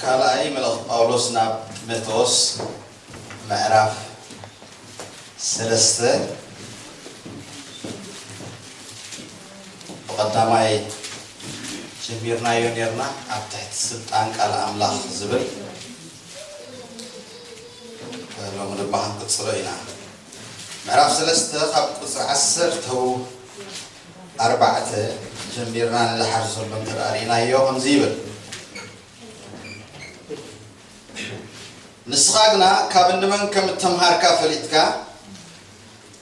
ካልኣይ መልእኽቲ ጳውሎስ ናብ ጢሞቴዎስ ምዕራፍ ሰለስተ ብቐዳማይ ጀሚርናዮ ኔርና፣ ኣብ ትሕቲ ስልጣን ቃል ኣምላኽ ዝብል ሎሚ ድማ ክንቅጽሎ ኢና። ምዕራፍ ሰለስተ ካብ ቁጽሪ ዓሰርተ ኣርባዕተ ጀሚርና ንደሓር ዘሎ እንተ ደኣ ርኢናዮ ከምዚ ይብል። ንስኻ ግና ካብ እንመን ከም እተምሃርካ ፈሊጥካ፣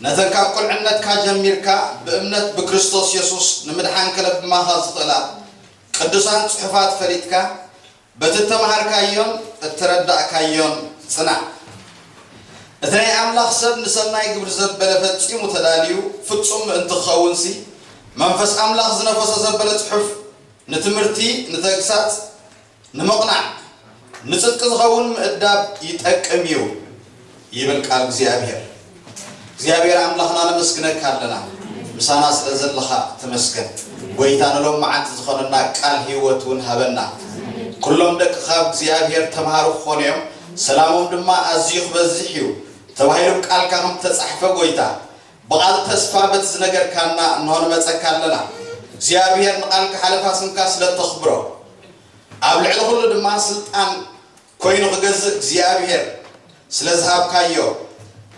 ነተን ካብ ቁልዕነትካ ጀሚርካ ብእምነት ብክርስቶስ የሱስ ንምድሓን ከለብማኻ ዝኽእላ ቅዱሳን ጽሑፋት ፈሊጥካ፣ በቲ እተምሃርካዮን እተረዳእካዮን ጽናዕ። እቲ ናይ ኣምላኽ ሰብ ንሰናይ ግብሪ ዘበለ ፈጺሙ ተዳልዩ ፍጹም ምእንቲ ክኸውንሲ፣ መንፈስ ኣምላኽ ዝነፈሶ ዘበለ ጽሑፍ ንትምህርቲ፣ ንተግሳጽ፣ ንምቕናዕ፣ ንጽድቂ ዝኸውን ምእዳብ ይጠቅም እዩ ይብል ቃል እግዚኣብሔር። እግዚኣብሔር ኣምላኽና ነመስግነካ ኣለና፣ ምሳና ስለ ዘለኻ ተመስገን። ጎይታ ንሎም መዓልቲ ዝኾነና ቃል ህይወት እውን ሃበና። ኩሎም ደቅኻ እግዚኣብሔር ተምሃሩ ክኾኑ እዮም፣ ሰላሞም ድማ ኣዝዩ ክበዝሕ እዩ ተባሂሉ ቃልካ ከም ተጻሕፈ ጎይታ ብቓል ተስፋ በቲ ዝነገርካና እንሆ ንመጸካ ኣለና። እግዚኣብሔር ንቓልካ ሓለፋ ስምካ ስለ ተኽብሮ ኣብ ልዕሊ ኩሉ ድማ ስልጣን ኮይኑ ክገዝእ እግዚኣብሔር ስለ ዝሃብካዮ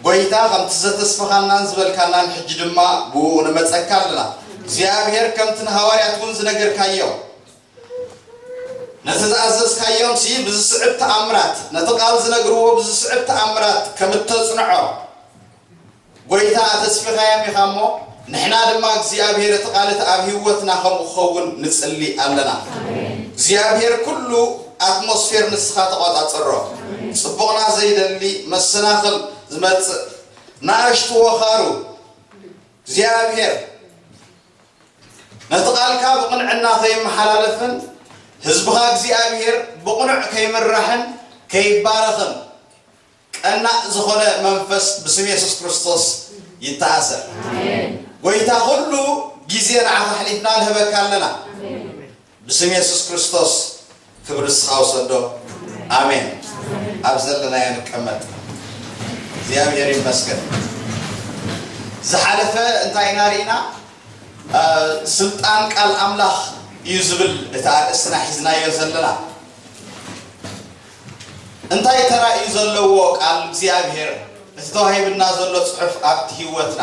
ጎይታ ከምቲ ዘተስፈኻናን ዝበልካናን ሕጂ ድማ ብኡ ንመጸካ ኣለና። እግዚኣብሔር ከምቲ ንሃዋርያት እውን ዝነገርካዮ ነቲ ዝኣዘዝካዮም ሲ ብዝስዕብ ተኣምራት ነቲ ቃል ዝነግርዎ ብዝስዕብ ተኣምራት ከም እተጽንዖ ጎይታ ኣተስፊኻዮም ኢኻ እሞ ንሕና ድማ እግዚኣብሔር እቲ ቃል እቲ ኣብ ህይወትና ከምኡ ክኸውን ንጽሊ ኣለና። እግዚኣብሔር ኩሉ ኣትሞስፌር ንስኻ ተቋጻጽሮ። ጽቡቕና ዘይደሊ መሰናኽል ዝመጽእ ንኣሽቱ ወኻሩ እግዚኣብሔር ነቲ ቃልካ ብቕንዕና ከይመሓላለፍን ህዝብኻ እግዚኣብሔር ብቕኑዕ ከይምራሕን ከይባረኽን ቀናእ ዝኾነ መንፈስ ብስም የሱስ ክርስቶስ ይተኣሰር። ጎይታ ኩሉ ግዜ ንዓኻ ኣሕሊፍና ንህበካ ኣለና። ብስም የሱስ ክርስቶስ ክብሪ ንስኻ ውሰዶ። ኣሜን። ኣብ ዘለናዮ ንቀመጥ። እግዚኣብሔር ይመስገን። ዝሓለፈ እንታይ ኢና ርኢና? ስልጣን ቃል ኣምላኽ እዩ ዝብል እቲ ኣርእስትና ሒዝናዮ ዘለና። እንታይ ተራ እዩ ዘለዎ ቃል እግዚኣብሔር እቲ ተዋሂብና ዘሎ ጽሑፍ ኣብቲ ህይወትና?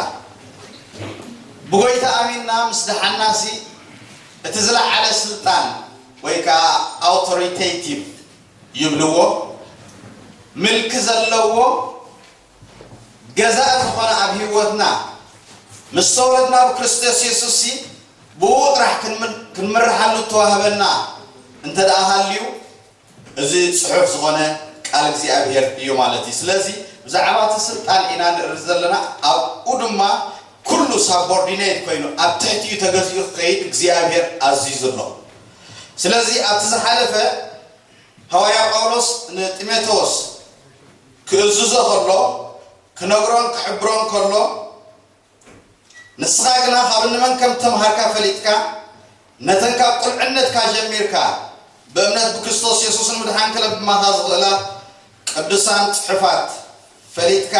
ብጎይታ ኣሚንና ምስ ደሓናሲ እቲ ዝለዓለ ስልጣን ወይ ከዓ ኣውቶሪቴቲቭ ይብልዎ ምልኪ ዘለዎ ገዛኢ ዝኾነ ኣብ ህይወትና ምስ ተወለድና ብክርስቶስ የሱስ ሲ ብኡ ጥራሕ ክንምር- ክንምርሓሉ እተዋህበና እንተ ደኣ ሃልዩ እዚ ጽሑፍ ዝኾነ ቃል እግዚኣብሔር እዩ ማለት እዩ። ስለዚ ብዛዕባ እቲ ስልጣን ኢና ንርኢ ዘለና። ኣብኡ ድማ ኩሉ ሳቦርዲኔት ኮይኑ ኣብ ትሕቲኡ ተገዚኡ ክኸይድ እግዚኣብሔር ኣዚዙ ኣሎ። ስለዚ ኣብቲ ዝሓለፈ ሃዋርያ ጳውሎስ ንጢሞቴዎስ ክእዝዞ ከሎ ክነግሮን ክሕብሮን ከሎ ንስኻ ግና ካብ እንመን ከም ተምሃርካ ፈሊጥካ ነተን ካብ ቁልዕነትካ ጀሚርካ ብእምነት ብክርስቶስ የሱስ ንምድሓን ክለብማኻ ዝኽእላ ቅዱሳን ጽሑፋት ፈሊጥካ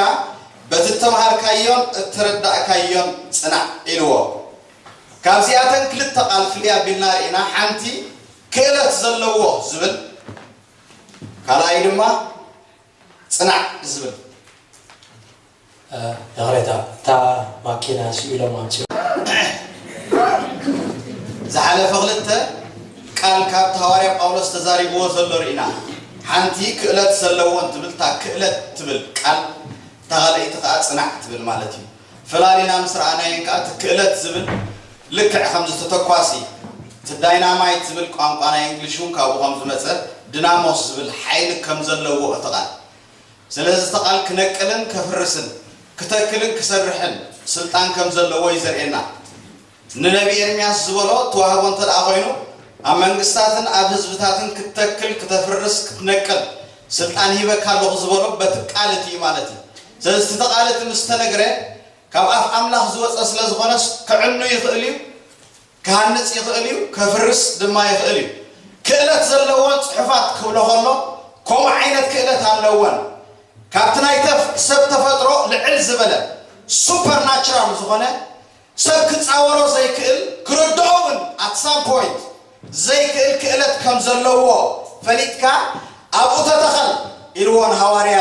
በቲ እተምሃርካዮን እተረዳእካዮን ጽናዕ ኢልዎ። ካብዚኣተን ክልተ ቃል ፍልይ ኣቢልና ርኢና ሓንቲ ክእለት ዘለዎ ዝብል ካልኣይ ድማ ጽናዕ ዝብል። ይቕሬታ እታ ማኪና ስኢሎም ኣምፅኡ። ዝሓለፈ ክልተ ቃል ካብቲ ሃዋርያ ጳውሎስ ተዛሪብዎ ዘሎ ርኢና። ሓንቲ ክእለት ዘለዎን ትብል እታ ክእለት ትብል ቃል እታ ካልኣይቲ ከዓ ጽናዕ ትብል ማለት እዩ። ፈላሊና ምስ ረኣናየን ከዓ እቲ ክእለት ዝብል ልክዕ ከምዚ ተተኳሲ እቲ ዳይናማይት ዝብል ቋንቋ ናይ እንግሊሽ እውን ካብኡ ከም ዝመፀ ድናሞስ ዝብል ሓይሊ ከም ዘለዎ እቲ ቃል ስለዚ እቲ ቃል ክነቅልን ከፍርስን ክተክልን ክሰርሕን ስልጣን ከም ዘለዎ እዩ ዘርእየና። ንነቢ ኤርምያስ ዝበሎ ተዋህቦ እንተ ደኣ ኮይኑ ኣብ መንግስታትን ኣብ ህዝብታትን ክትተክል ክተፍርስ ክትነቅል ስልጣን ሂበካ ኣለኹ ዝበሎ በቲ ቃል እቲ እዩ ማለት እዩ። ስለዚ እቲ ቃል እቲ ምስ ተነግረ ካብ ኣፍ ኣምላኽ ዝወፀ ስለ ዝኾነስ ክዕኑ ይኽእል እዩ፣ ክሃንፅ ይኽእል እዩ፣ ከፍርስ ድማ ይኽእል እዩ። ክእለት ዘለወን ጽሑፋት ክብሎ ከሎ፣ ከምኡ ዓይነት ክእለት ኣለወን። ካብቲ ናይ ተፍ-፣ ሰብ ተፈጥሮ ልዕል ዝበለ፣ ሱፐርናቹራል ዝኾነ፣ ሰብ ክጻወሮ ዘይክእል፣ ክርድኦ እውን at some point ዘይክእል ክእለት ከም ዘለዎ ፈሊጥካ፣ ኣብኡ ተተኸል ኢልዎ ንሃዋርያ፣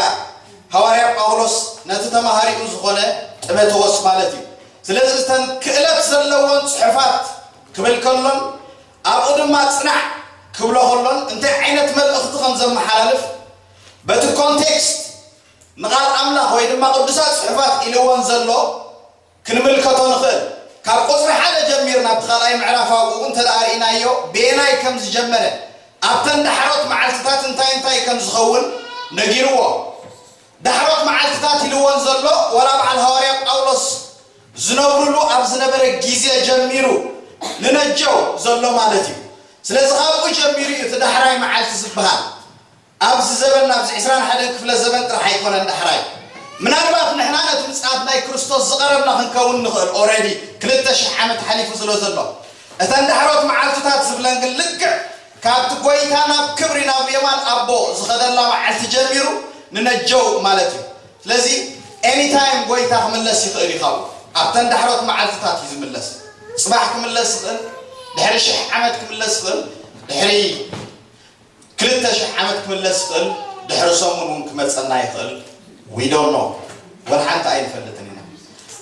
ሃዋርያ ጳውሎስ ነቲ ተማሃሪኡ ዝኾነ ጢሞቴዎስ ማለት እዩ። ስለዚ እተን ክእለት ዘለወን ጽሑፋት ክብል ከሎን ኣብኡ ድማ ጽናዕ ክብሎ ከሎን እንታይ ዓይነት መልእኽቲ ከም ዘመሓላልፍ በቲ ኮንቴክስት ንቓል ኣምላኽ ወይ ድማ ቅዱሳት ጽሑፋት ኢልዎን ዘሎ ክንምልከቶ ንኽእል። ካብ ቁጽሪ ሓደ ጀሚርና ኣብቲ ካልኣይ ምዕራፍ ኣብኡ እንተ ደኣ ርኢናዮ፣ በየናይ ከም ዝጀመረ፣ ኣብተን ዳሕሮት መዓልትታት እንታይ እንታይ ከም ዝኸውን ነጊርዎ። ዳሕሮት መዓልትታት ኢልዎን ዘሎ፣ ወላ በዓል ሃዋርያ ጳውሎስ ዝነብሩሉ ኣብ ዝነበረ ግዜ ጀሚሩ ንነጀው ዘሎ ማለት እዩ። ስለዚ ካብኡ ጀሚሩ እዩ እቲ ዳሕራይ መዓልቲ ዝበሃል። ኣብዚ ዘበን፣ ኣብዚ ዕስራን ሓደን ክፍለ ዘበን ጥራሕ ኣይኮነን ዳሕራይ። ምናልባት ንሕና ነቲ ምጽኣት ናይ ክርስቶስ ዝቐረብና ክንከውን ንኽእል፣ ኦረዲ ክልተ ሽሕ ዓመት ሓሊፉ ስለ ዘሎ። እተን ዳሕሮት መዓልትታት ዝብለን ግን ልክዕ ካብቲ ጐይታ ናብ ክብሪ ናብ የማን ኣቦ ዝኸደላ መዓልቲ ጀሚሩ ንነጀው ማለት እዩ። ስለዚ ኤኒታይም ጐይታ ክምለስ ይኽእል እዩ። ካብኡ ኣብተን ዳሕሮት መዓልትታት እዩ ዝምለስ። ጽባሕ ክምለስ ይኽእል፣ ድሕሪ ሽሕ ዓመት ክምለስ ይኽእል፣ ድሕሪ ክልተ ሽሕ ዓመት ክምለስ ይኽእል፣ ድሕሪ ሰሙን እውን ክመጸና ይኽእል። We don't know። ወላ ሓንቲ ኣይንፈልጥን ኢና።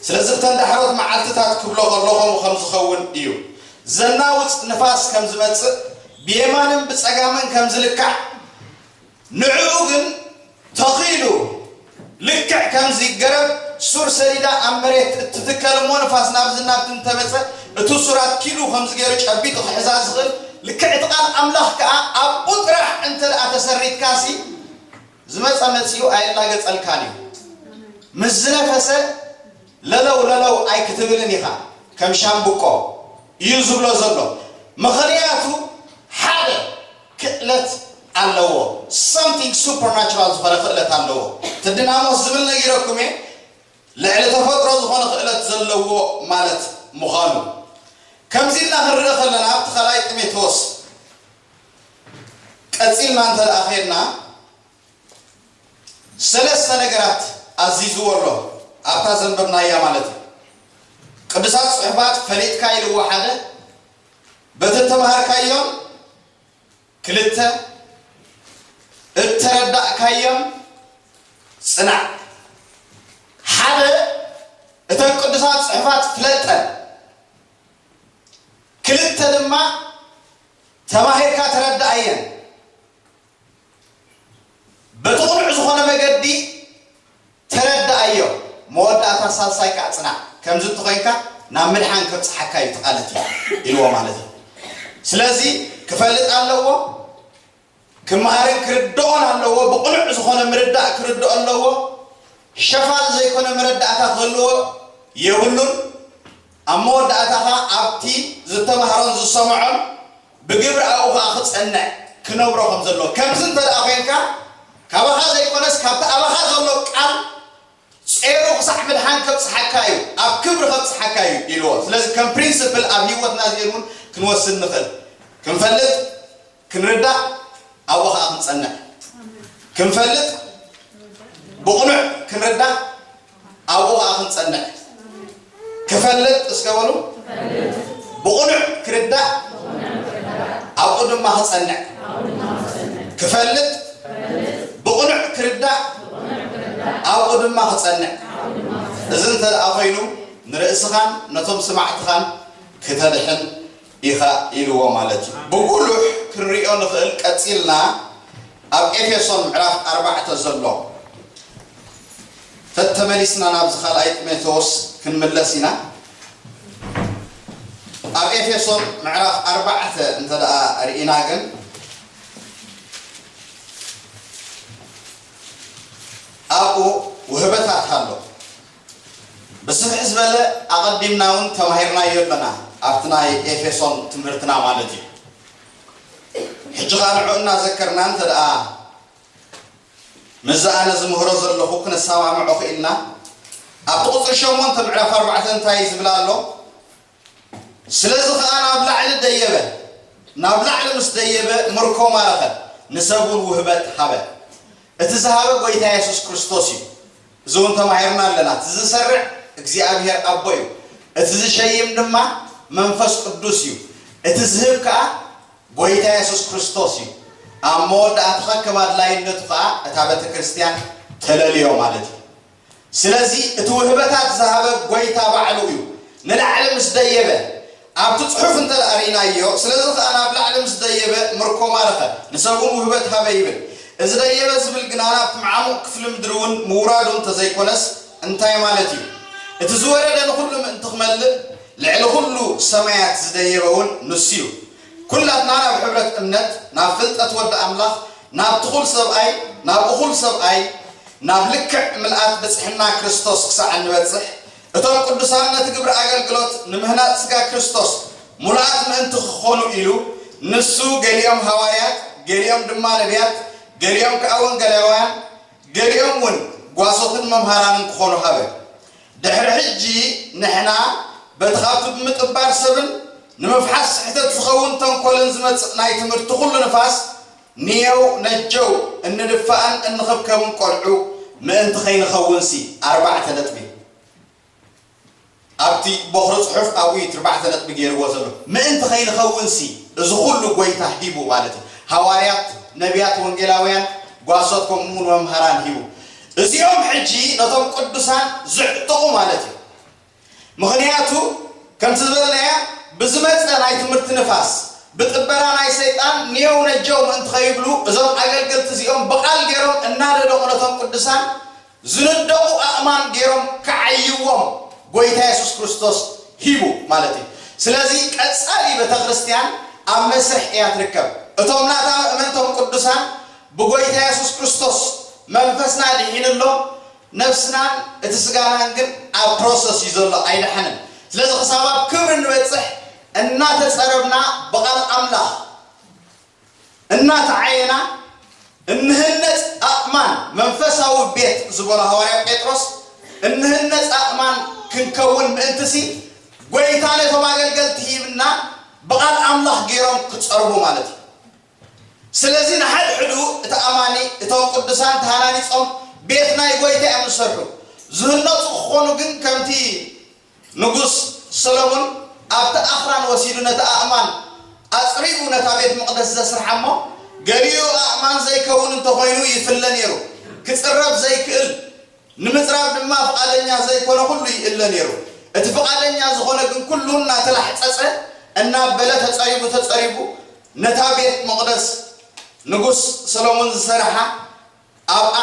ስለዚ እተን ዳሕሮት መዓልትታት ክብሎ ከሎ ከምኡ ከም ዝኸውን እዩ። ዘናውጽ ንፋስ ከም ዝመጽእ፣ ብየማንን ብጸጋምን ከም ዝልካዕ፣ ንዕኡ ግን ተኺሉ ልክዕ ከምዚ ገረብ ሱር ሰዲዳ ኣብ መሬት እትትከል እሞ ንፋስ ናብዚ ናብቲ እንተመጸ እቲ ሱር ኣትኪሉ ከምዚ ገይሩ ጨቢጡ ክሕዛ ዝኽእል ልክዕ እቲ ቃል ኣምላኽ ከኣ ኣብኡ ጥራሕ እንተ ደኣ ተሰሪትካሲ ዝመጸ መጺኡ ኣየላገጸልካን እዩ። ምስ ዝነፈሰ ለለው ለለው ኣይክትብልን ኢኻ ከም ሻምብቆ እዩ ዝብሎ ዘሎ። ምኽንያቱ ሓደ ክእለት ኣለዎ። Something supernatural ዝኾነ ክእለት ኣለዎ። እቲ ድናሞስ ዝብል ነጊረኩም እየ። ልዕሊ ተፈጥሮ ዝኾነ ክእለት ዘለዎ ማለት ምዃኑ። ከምዚ ኢልና ክንርኢ ከለና ኣብቲ ካልኣይ ጢሞቴዎስ ቀጺልና እንተ ደኣ ኸድና ሰለስተ ነገራት ኣዚዝዎ ኣሎ። ኣብታ ዘንበብናያ ማለት እዩ። ቅዱሳት ጽሑፋት ፈሊጥካ ኢልዎ ሓደ፣ በቲ እተምሃርካዮን ክልተ፣ እተረዳእካዮን ጽናዕ። ሓደ፣ እተን ቅዱሳት ጽሑፋት ፍለጠን። ክልተ ድማ፣ ተማሂርካ ተረዳኣየን። በቲ ቅኑዕ ዝኾነ መገዲ ተረዳኣዮ። መወዳእታ ሳልሳይ ከዓ ጽናዕ። ከምዚ እንተኾይንካ ናብ ምድሓን ከብጽሓካ እዩ እቲ ቃል እቲ ኢልዎ ማለት እዩ። ስለዚ ክፈልጥ ኣለዎ። ክመሃርን ክርድኦን ኣለዎ። ብቕኑዕ ዝኾነ ምርዳእ ክርድኦ ኣለዎ። ሸፋል ዘይኮነ መረዳእታ ክህልዎ የብሉን። ኣብ መወዳእታ ኸኣ ኣብቲ ዝተማህሮን ዝሰምዖን ብግብሪ ኣብኡ ኸኣ ክጸንዕ ክነብሮ ከም ዘለዎ። ከምዚ እንተ ደኣ ኾይንካ ካባኻ ዘይኮነስ ካብቲ ኣባኻ ዘሎ ቃል ጼሩ ክሳዕ ምድሓን ከብጽሓካ እዩ፣ ኣብ ክብሪ ከብጽሓካ እዩ ኢልዎ። ስለዚ ከም ፕሪንስፕል ኣብ ህይወትና እዚኦም እውን ክንወስድ ንኽእል። ክንፈልጥ፣ ክንርዳእ፣ ኣብኡ ኸዓ ክንጸንዕ። ክንፈልጥ፣ ብቕኑዕ ክንርዳእ፣ ኣብኡ ኸዓ ክንጸንዕ። ክፈልጥ እስከ በሉ። ብቕኑዕ ክርዳእ፣ ኣብኡ ድማ ክጸንዕ። ክፈልጥ፣ ብቕኑዕ ክርዳእ፣ ኣብኡ ድማ ክጸንዕ። እዚ እንተ ደኣ ኾይኑ፣ ንርእስኻን ነቶም ስማዕትኻን ክተድሕን ኢኻ ኢልዎ ማለት እዩ። ብጉሉሕ ክንሪኦ ንኽእል ቀጺልና ኣብ ኤፌሶን ምዕራፍ ኣርባዕተ ዘሎ ተተመሊስና ናብዚ ካልኣይ ጢሞቴዎስ ክንምለስ ኢና። ኣብ ኤፌሶን ምዕራፍ ኣርባዕተ እንተ ደኣ ርኢና ግን ኣብኡ ውህበታት ኣሎ። ብስፍሕ ዝበለ ኣቐዲምና እውን ተማሂርናዮ ኣለና፣ ኣብቲ ናይ ኤፌሶን ትምህርትና ማለት እዩ። ሕጂ ኸኣ ንዕኡ እናዘከርና እንተ ደኣ ምስዚ ኣነ ዝምህሮ ዘለኹ ክነሰማምዖ ኽኢልና፣ ኣብቲ ቁጽሪ ሸሞንተ ምዕራፍ ኣርባዕተ እንታይ ዝብል ኣሎ? ስለዚ ኸኣ ናብ ላዕሊ ደየበ፣ ናብ ላዕሊ ምስ ደየበ ምርኮ ማረኸ፣ ንሰብ እውን ውህበት ሃበ። እቲ ዝሃበ ጎይታ የሱስ ክርስቶስ እዩ። እዚ እውን ተማሂርና ኣለና። እቲ ዝሰርዕ እግዚኣብሔር ኣቦ እዩ። እቲ ዝሸይም ድማ መንፈስ ቅዱስ እዩ። እቲ ዝህብ ከኣ ጎይታ የሱስ ክርስቶስ እዩ። ኣብ መወዳእታ ከም ኣድላይነቱ ከኣ እታ ቤተ ክርስቲያን ተለልዮ ማለት እዩ። ስለዚ እቲ ውህበታት ዝሃበ ጎይታ ባዕሉ እዩ። ንላዕሊ ምስ ደየበ ኣብቲ ጽሑፍ እንተ ደኣ ርኢናዮ፣ ስለዚ ከኣ ናብ ላዕሊ ምስ ደየበ ምርኮ ማረኸ፣ ንሰብ እውን ውህበት ሃበ ይብል። እዚ ደየበ ዝብል ግና ናብቲ መዓሙቕ ክፍሊ ምድሪ እውን ምውራዱ እንተዘይኮነስ እንታይ ማለት እዩ? እቲ ዝወረደ ንኹሉ ምእንቲ ክመልእ ልዕሊ ኩሉ ሰማያት ዝደየበ እውን ንሱ እዩ። ኩላትና ናብ ሕብረት እምነት፣ ናብ ፍልጠት ወዲ ኣምላኽ፣ ናብ ትኹል ሰብኣይ፣ ናብ እኹል ሰብኣይ፣ ናብ ልክዕ ምልኣት ብጽሕና ክርስቶስ ክሳዕ እንበጽሕ፣ እቶም ቅዱሳን ነቲ ግብሪ ኣገልግሎት ንምህናጽ ስጋ ክርስቶስ ሙሉኣት ምእንቲ ክኾኑ ኢሉ፣ ንሱ ገሊኦም ሃዋርያት፣ ገሊኦም ድማ ነቢያት፣ ገሊኦም ከኣ ወንጌላውያን፣ ገሊኦም እውን ጓሶትን መምሃራንን ክኾኑ ሃበ። ድሕሪ ሕጂ ንሕና በቲ ካብቲ ብምጥባር ሰብን ንምፍሓስ ስሕተት ዝኸውን ተንኮልን ዝመጽእ ናይ ትምህርቲ ኩሉ ንፋስ ንየው ነጀው እንድፋእን እንኽብከብን ቆልዑ ምእንቲ ከይንኸውንሲ ኣርባዕተ ነጥቢ ኣብቲ ቦኽሪ ጽሑፍ ኣብኡ እዩ ትርባዕተ ነጥቢ ገይርዎ ዘሎ። ምእንቲ ከይንኸውንሲ እዚ ኩሉ ጎይታ ሂቡ ማለት እዩ። ሃዋርያት፣ ነቢያት፣ ወንጌላውያን፣ ጓሶት ከምኡ እውን መምሃራን ሂቡ። እዚኦም ሕጂ ነቶም ቅዱሳን ዝዕጥቑ ማለት እዩ። ምኽንያቱ ከምቲ ዝበልናያ ብዝመጸ ናይ ትምህርቲ ንፋስ ብጥበራ ናይ ሰይጣን ንየው ነጀው ምእንቲ ከይብሉ እዞም ኣገልገልቲ እዚኦም ብቓል ገይሮም እናደደቑ ነቶም ቅዱሳን ዝንደቑ ኣእማን ገይሮም ክዓይዎም ጎይታ የሱስ ክርስቶስ ሂቡ ማለት እዩ። ስለዚ ቀጻሊ ቤተ ክርስቲያን ኣብ መስርሕ እያ ትርከብ። እቶም ናታ ምእመንቶም ቅዱሳን ብጎይታ የሱስ ክርስቶስ መንፈስና ድሒኑ ኣሎ፣ ነፍስናን እቲ ስጋናን ግን ኣብ ፕሮሰስ እዩ ዘሎ ኣይደሓንን። ስለዚ ክሳብ ኣብ ክብሪ እንበጽሕ እናተጸረብና ብቓል ኣምላኽ እናተዓየና እንህነጽ ኣእማን መንፈሳዊ ቤት ዝበሎ ሃዋርያ ጴጥሮስ እንህነጽ ኣእማን ክንከውን ምእንትሲ ጎይታ ነቶም ኣገልገልቲ ሂብና ብቓል ኣምላኽ ገይሮም ክጸርቡ ማለት እዩ። ስለዚ ንሓድሕዱ እቲ ኣማኒ እቶም ቅዱሳን ተሃናኒጾም ቤት ናይ ጎይታ እዮም ዝሰርሑ። ዝህነጹ ክኾኑ ግን ከምቲ ንጉስ ሰሎሞን ኣብቲ ኣኽራን ወሲዱ ነቲ ኣእማን ኣጽሪቡ ነታ ቤት መቕደስ ዘስርሓ እሞ ገሊኡ ኣእማን ዘይከውን እንተኾይኑ ይፍለ ነይሩ። ክጽረብ ዘይክእል ንምጽራብ ድማ ፍቓደኛ ዘይኮነ ኩሉ ይእለ ነይሩ። እቲ ፍቓደኛ ዝኾነ ግን ኩሉ እናተላሕጸጸ እናበለ ተጸሪቡ ተጸሪቡ ነታ ቤት መቕደስ ንጉስ ሰሎሞን ዝሰርሓ ኣብኣ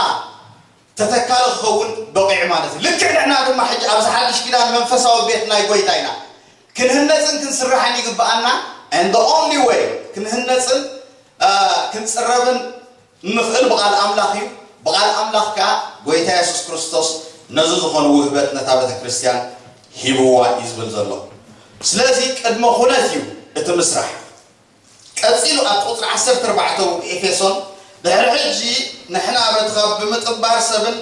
ተተካሊ ክኸውን በቒዑ ማለት እዩ። ልክዕ ንሕና ድማ ሕጂ ኣብዚ ሓድሽ ኪዳን መንፈሳዊ ቤት ናይ ጎይታ ኢና። ክንህነጽን ክንስራሕን ይግብኣና። And the only way ክንህነጽን ክንጽረብን ንኽእል ብቓል ኣምላኽ እዩ። ብቓል ኣምላኽ ከኣ ጎይታ የሱስ ክርስቶስ ነዚ ዝኾነ ውህበት ነታ ቤተ ክርስቲያን ሂብዋ እዩ ዝብል ዘሎ። ስለዚ ቅድመ ኩነት እዩ እቲ ምስራሕ። ቀጺሉ ኣብ ቁጽሪ ዓሰርተ ኣርባዕተ እውን ኤፌሶን ድሕሪ ሕጂ ንሕና በቲ ካብ ብምጥባር ሰብን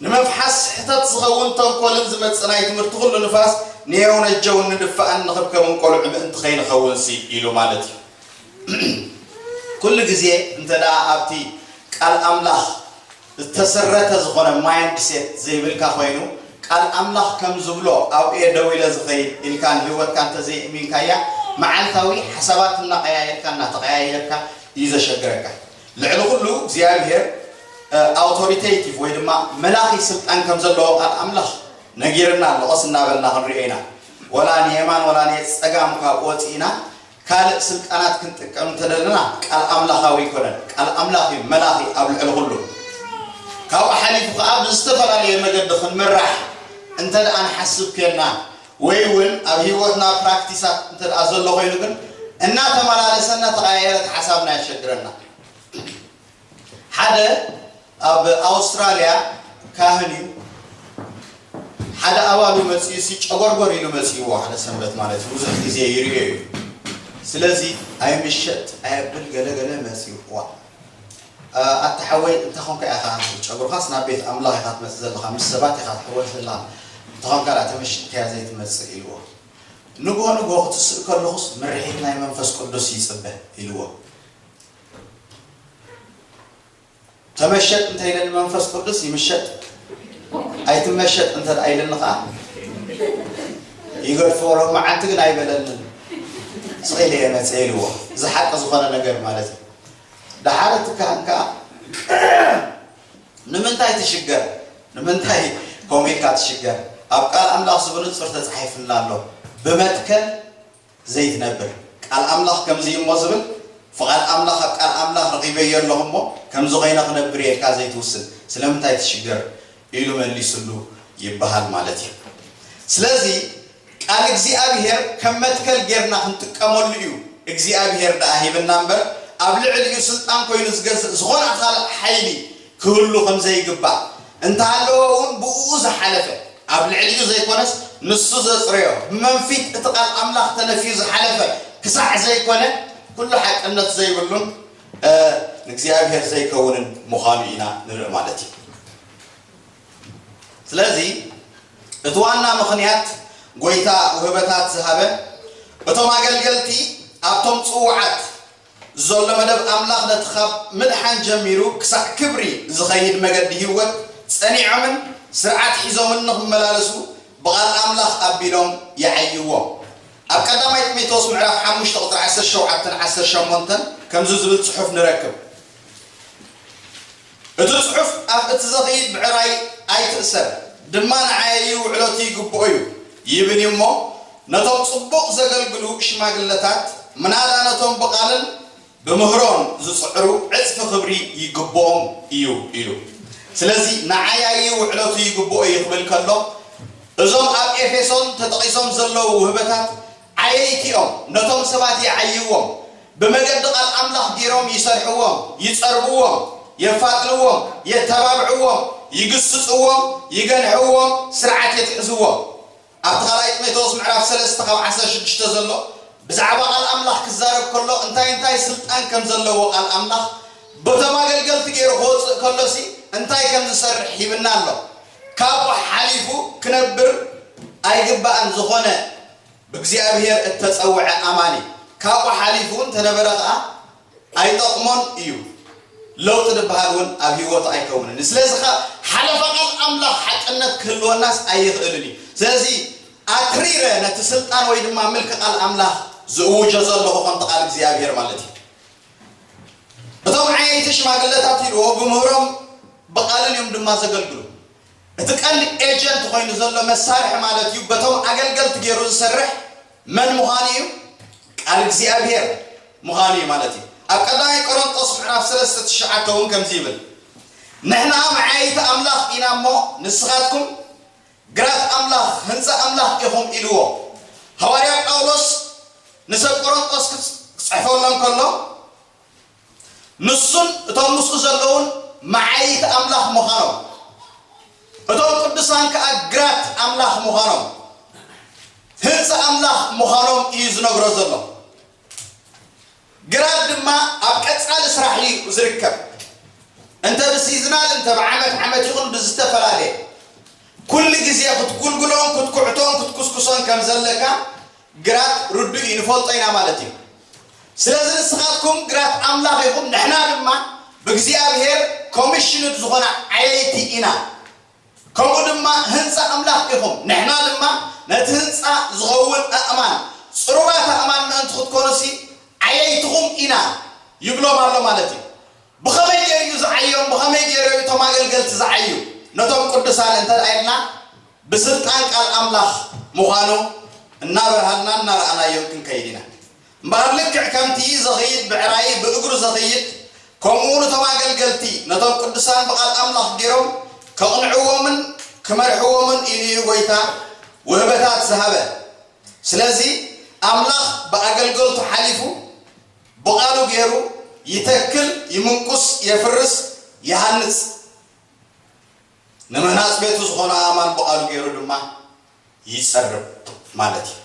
ንምፍሓስ ስሕተት ዝኸውን ተንኮልን ዝመጽእ ናይ ትምህርቲ ኩሉ ንፋስ ንየው ነጀው ንድፋእን ንኽብከብን ቆልዑ ምእንቲ ከይንኸውንሲ ኢሉ ማለት እዩ። ኩሉ ግዜ እንተ ደኣ ኣብቲ ቃል ኣምላኽ ዝተሰረተ ዝኾነ ማይንድ ሴት ዘይብልካ ኮይኑ ቃል ኣምላኽ ከም ዝብሎ ኣብኡ እየ ደው ኢለ ዝኸይድ ኢልካ ንህይወትካ እንተዘይእሚንካያ መዓልታዊ ሓሳባት እናቀያየርካ እናተቀያየርካ እዩ ዘሸግረካ። ልዕሊ ኩሉ እግዚኣብሔር ኣውቶሪቴቲቭ ወይ ድማ መላኺ ስልጣን ከም ዘለዎ ቃል ኣምላኽ ነጊርና ኣሎ። ቀስ እናበልና ክንሪኦ ኢና። ወላ ንየማን ወላ ንጸጋም ካብ ወፂእና ካልእ ስልጣናት ክንጥቀም እንተደለና ቃል ኣምላኻዊ ኣይኮነን። ቃል ኣምላኽ እዩ መላኺ ኣብ ልዕሊ ኩሉ። ካብኡ ሓሊፉ ከዓ ብዝተፈላለየ መገዲ ክንምራሕ እንተ ደኣ ንሓስብ ኬንና ወይ እውን ኣብ ህይወትና ፕራክቲሳት እንተ ደኣ ዘሎ ኮይኑ ግን እናተመላለሰ እናተቐያየረ እቲ ሓሳብና የሸግረና። ሓደ ኣብ ኣውስትራልያ ካህን እዩ። ሓደ ኣባሉ መፂኡ ሲ ጨጎርጎር ኢሉ መፂእዎ ሓደ ሰንበት ማለት እዩ። ብዙሕ ግዜ ይርዮ እዩ። ስለዚ ኣይምሸጥ ኣየብል ገለገለ መፂኡ ዋ ኣታ ሓወይ እንታይ ኾንካ ኢኻ ጨጉርኻስ ናብ ቤት ኣምላኽ ኢኻ ትመፅእ ዘለኻ ምስ ሰባት ኢኻ ትሕወስ ዘለኻ እንተኾንካ ደኣ ተመሽጥካያ ዘይትመፅእ ኢልዎ። ንግሆ ንግሆ ክትስእ ከለኹስ ምርሒት ናይ መንፈስ ቅዱስ ይጽበ ኢልዎ። ተመሸጥ እንተ ኢለኒ መንፈስ ቅዱስ ይምሸጥ፣ ኣይትመሸጥ እንተ ደኣ ኢለኒ ኸዓ ይገድፎ። ሎማዓንቲ ግን ኣይበለንን። ስቕ ኢለ እየ መጸ ኢልዎ። እዚ ሓቂ ዝኾነ ነገር ማለት እዩ። ደሓር እቲ ካህን ከኣ ንምንታይ ትሽገር? ንምንታይ ኮሜካ ትሽገር? ኣብ ቃል ኣምላኽ እዚ ብንጹር ተጻሒፉልና ኣሎ። ብመትከል ዘይትነብር። ቃል ኣምላኽ ከምዚ እዩ እሞ ዝብል፣ ፍቓድ ኣምላኽ ኣብ ቃል ኣምላኽ ረኺበዮ ኣለኹ እሞ ከምዚ ኮይነ ክነብር እየ ኢልካ ዘይትውስን ስለምንታይ ትሽገር? ኢሉ መሊስሉ ይበሃል ማለት እዩ። ስለዚ ቃል እግዚኣብሔር ከም መትከል ጌርና ክንጥቀመሉ እዩ እግዚኣብሔር ደኣ ሂብና እምበር፣ ኣብ ልዕሊኡ ስልጣን ኮይኑ ዝገዝእ ዝኾነ ካልእ ሓይሊ ክህሉ ከም ዘይግባእ፣ እንተሃለወ እውን ብእኡ ዝሓለፈ፣ ኣብ ልዕሊኡ ዘይኮነስ ንሱ ዘጽረዮ፣ ብመንፊት እቲ ቃል ኣምላኽ ተነፍዩ ዝሓለፈ ክሳዕ ዘይኮነ፣ ኩሉ ሓቅነት ዘይብሉን፣ እ፣ ንእግዚኣብሔር ዘይከውንን ምዃኑ ኢና ንርኢ ማለት እዩ። ስለዚ እቲ ዋና ምኽንያት ጎይታ ውህበታት ዝሃበ፣ እቶም ኣገልገልቲ ኣብቶም ጽዉዓት ዘሎ መደብ ኣምላኽ ነቲ ካብ ምድሓን ጀሚሩ ክሳዕ ክብሪ ዝኸይድ መገዲ ህይወት ጸኒዖምን ስርዓት ሒዞምን ንኽመላለሱ ብቓል ኣምላኽ ኣቢሎም ይዓይዎም። ኣብ ቀዳማይ ጢሞቴዎስ ምዕራፍ ሓሙሽተ ቁጽሪ ዓሰርተ ሸውዓተን ዓሰርተ ሸሞንተን ከምዚ ዝብል ጽሑፍ ንረክብ። እቲ ጽሑፍ ኣብ እቲ ዘኽይድ ብዕራይ ኣይትእሰር፣ ድማ ንዓየዩ ውዕለቱ ይግብኦ እዩ ይብል እዩ እሞ፣ ነቶም ጽቡቕ ዘገልግሉ ሽማግለታት ምናዳ ነቶም ብቓልን ብምህሮን ዝጽዕሩ ዕጽፊ ክብሪ ይግብኦም እዩ ኢሉ። ስለዚ ንዓያይ ውዕለቱ ይግብኦ እዩ ክብል ከሎ፣ እዞም ኣብ ኤፌሶን ተጠቒሶም ዘለዉ ውህበታት ዓየይቲ እዮም። ነቶም ሰባት ይዓይዎም፣ ብመገዲ ቃል ኣምላኽ ገይሮም ይሰርሕዎም፣ ይጸርብዎም፣ የፋጥንዎም፣ የተባብዕዎም፣ ይግስጽዎም፣ ይገንሕዎም፣ ስርዓት የትሕዝዎም። ኣብቲ ካልኣይ ጢሞቴዎስ ምዕራፍ ሰለስተ ካብ ዓሰርተ ሽዱሽተ ዘሎ ብዛዕባ ቃል ኣምላኽ ክዛረብ ከሎ እንታይ እንታይ ስልጣን ከም ዘለዎ ቃል ኣምላኽ በቶም ኣገልገልቲ ገይሩ ክወፅእ ከሎሲ እንታይ ከም ዝሰርሕ ሂብና ኣሎ። ካብኡ ሓሊፉ ክነብር ኣይግባእን። ዝኾነ ብእግዚኣብሔር እተጸውዐ ኣማኒ ካብኡ ሓሊፉ እውን ተነበረ ኸዓ ኣይጠቕሞን እዩ። ለውጢ ዝበሃል እውን ኣብ ህይወቱ ኣይከውንን። ስለዚ ኸዓ ሓለፋ ቃል ኣምላኽ ሓቅነት ክህልወናስ ኣይኽእልን እዩ። ስለዚ ኣትሪረ ነቲ ስልጣን ወይ ድማ ምልኪ ቃል ኣምላኽ ዝእውጆ ዘለኹ ከምቲ ቃል እግዚኣብሔር ማለት እዩ። እቶም ዓየይቲ ሽማግለታት ኢልዎ ብምህሮም ብቓልን እዮም ድማ ዘገልግሉ። እቲ ቀንዲ ኤጀንት ኮይኑ ዘሎ መሳርሒ ማለት እዩ፣ በቶም ኣገልገልቲ ገይሩ ዝሰርሕ መን ምዃኑ እዩ? ቃል እግዚኣብሔር ምዃኑ እዩ ማለት እዩ። ኣብ ቀዳማይ ቆሮንጦስ ምዕራፍ ሰለስተ ትሽዓተ እውን ከምዚ ይብል፣ ንሕና መዓይቲ ኣምላኽ ኢና እሞ ንስኻትኩም ግራት ኣምላኽ፣ ህንፃ ኣምላኽ ኢኹም ኢልዎ። ሃዋርያ ጳውሎስ ንሰብ ቆሮንጦስ ክጽ-፣ ክጽሕፈሎም ከሎ ንሱን እቶም ምስኡ ዘለውን መዓይቲ ኣምላኽ ምዃኖም፣ እቶም ቅዱሳን ከኣ ግራት ኣምላኽ ምዃኖም፣ ህንፃ ኣምላኽ ምዃኖም እዩ ዝነግሮ ዘሎ። ግራት ድማ ኣብ ቀጻሊ ስራሕ እዩ ዝርከብ። እንተ ብሲዝናል፣ እንተ ብዓመት ዓመት ይኹን ብዝተፈላለየ፣ ኩሉ ግዜ ክትጉልጉሎን ክትኩዕቶን ክትኩስኩሶን ከም ዘለካ ግራት ርዱእ እዩ፣ ንፈልጦ ኢና ማለት እዩ። ስለዚ ንስኻትኩም ግራት ኣምላኽ ኢኹም፣ ንሕና ድማ ብእግዚኣብሔር ኮሚሽንድ ዝኾነ ዓየይቲ ኢና። ከምኡ ድማ ህንጻ ኣምላኽ ኢኹም፣ ንሕና ድማ ነቲ ህንጻ ዝኸውን ኣእማን፣ ጽሩባት ኣእማን ምእንቲ ክትኮኑሲ ዓየይትኹም ኢና ይብሎም ኣሎ ማለት እዩ። ብኸመይ ገይሩ እዩ ዝዓዮም? ብኸመይ ገይሩ እዩ እቶም ኣገልገልቲ ዝዓዩ? ነቶም ቅዱሳን እንተ ደኣ ኢልና ብስልጣን ቃል ኣምላኽ ምዃኑ እናበርሃልና እናረኣናዮ ክንከይድ ኢና። እምበኣር ልክዕ ከምቲ ዘኽይድ ብዕራይ ብእግሩ ዘኽይድ፣ ከምኡ እውን እቶም ኣገልገልቲ ነቶም ቅዱሳን ብቓል ኣምላኽ ገይሮም ከቕንዕዎምን ክመርሕዎምን ኢሉ እዩ ጐይታ ውህበታት ዝሃበ። ስለዚ ኣምላኽ ብኣገልገልቱ ሓሊፉ ብቓሉ ገይሩ ይተክል፣ ይምንቁስ፣ የፍርስ፣ ይሃንጽ። ንምህናጽ ቤቱ ዝኾነ ኣእማን ብቓሉ ገይሩ ድማ ይጸርብ ማለት እዩ።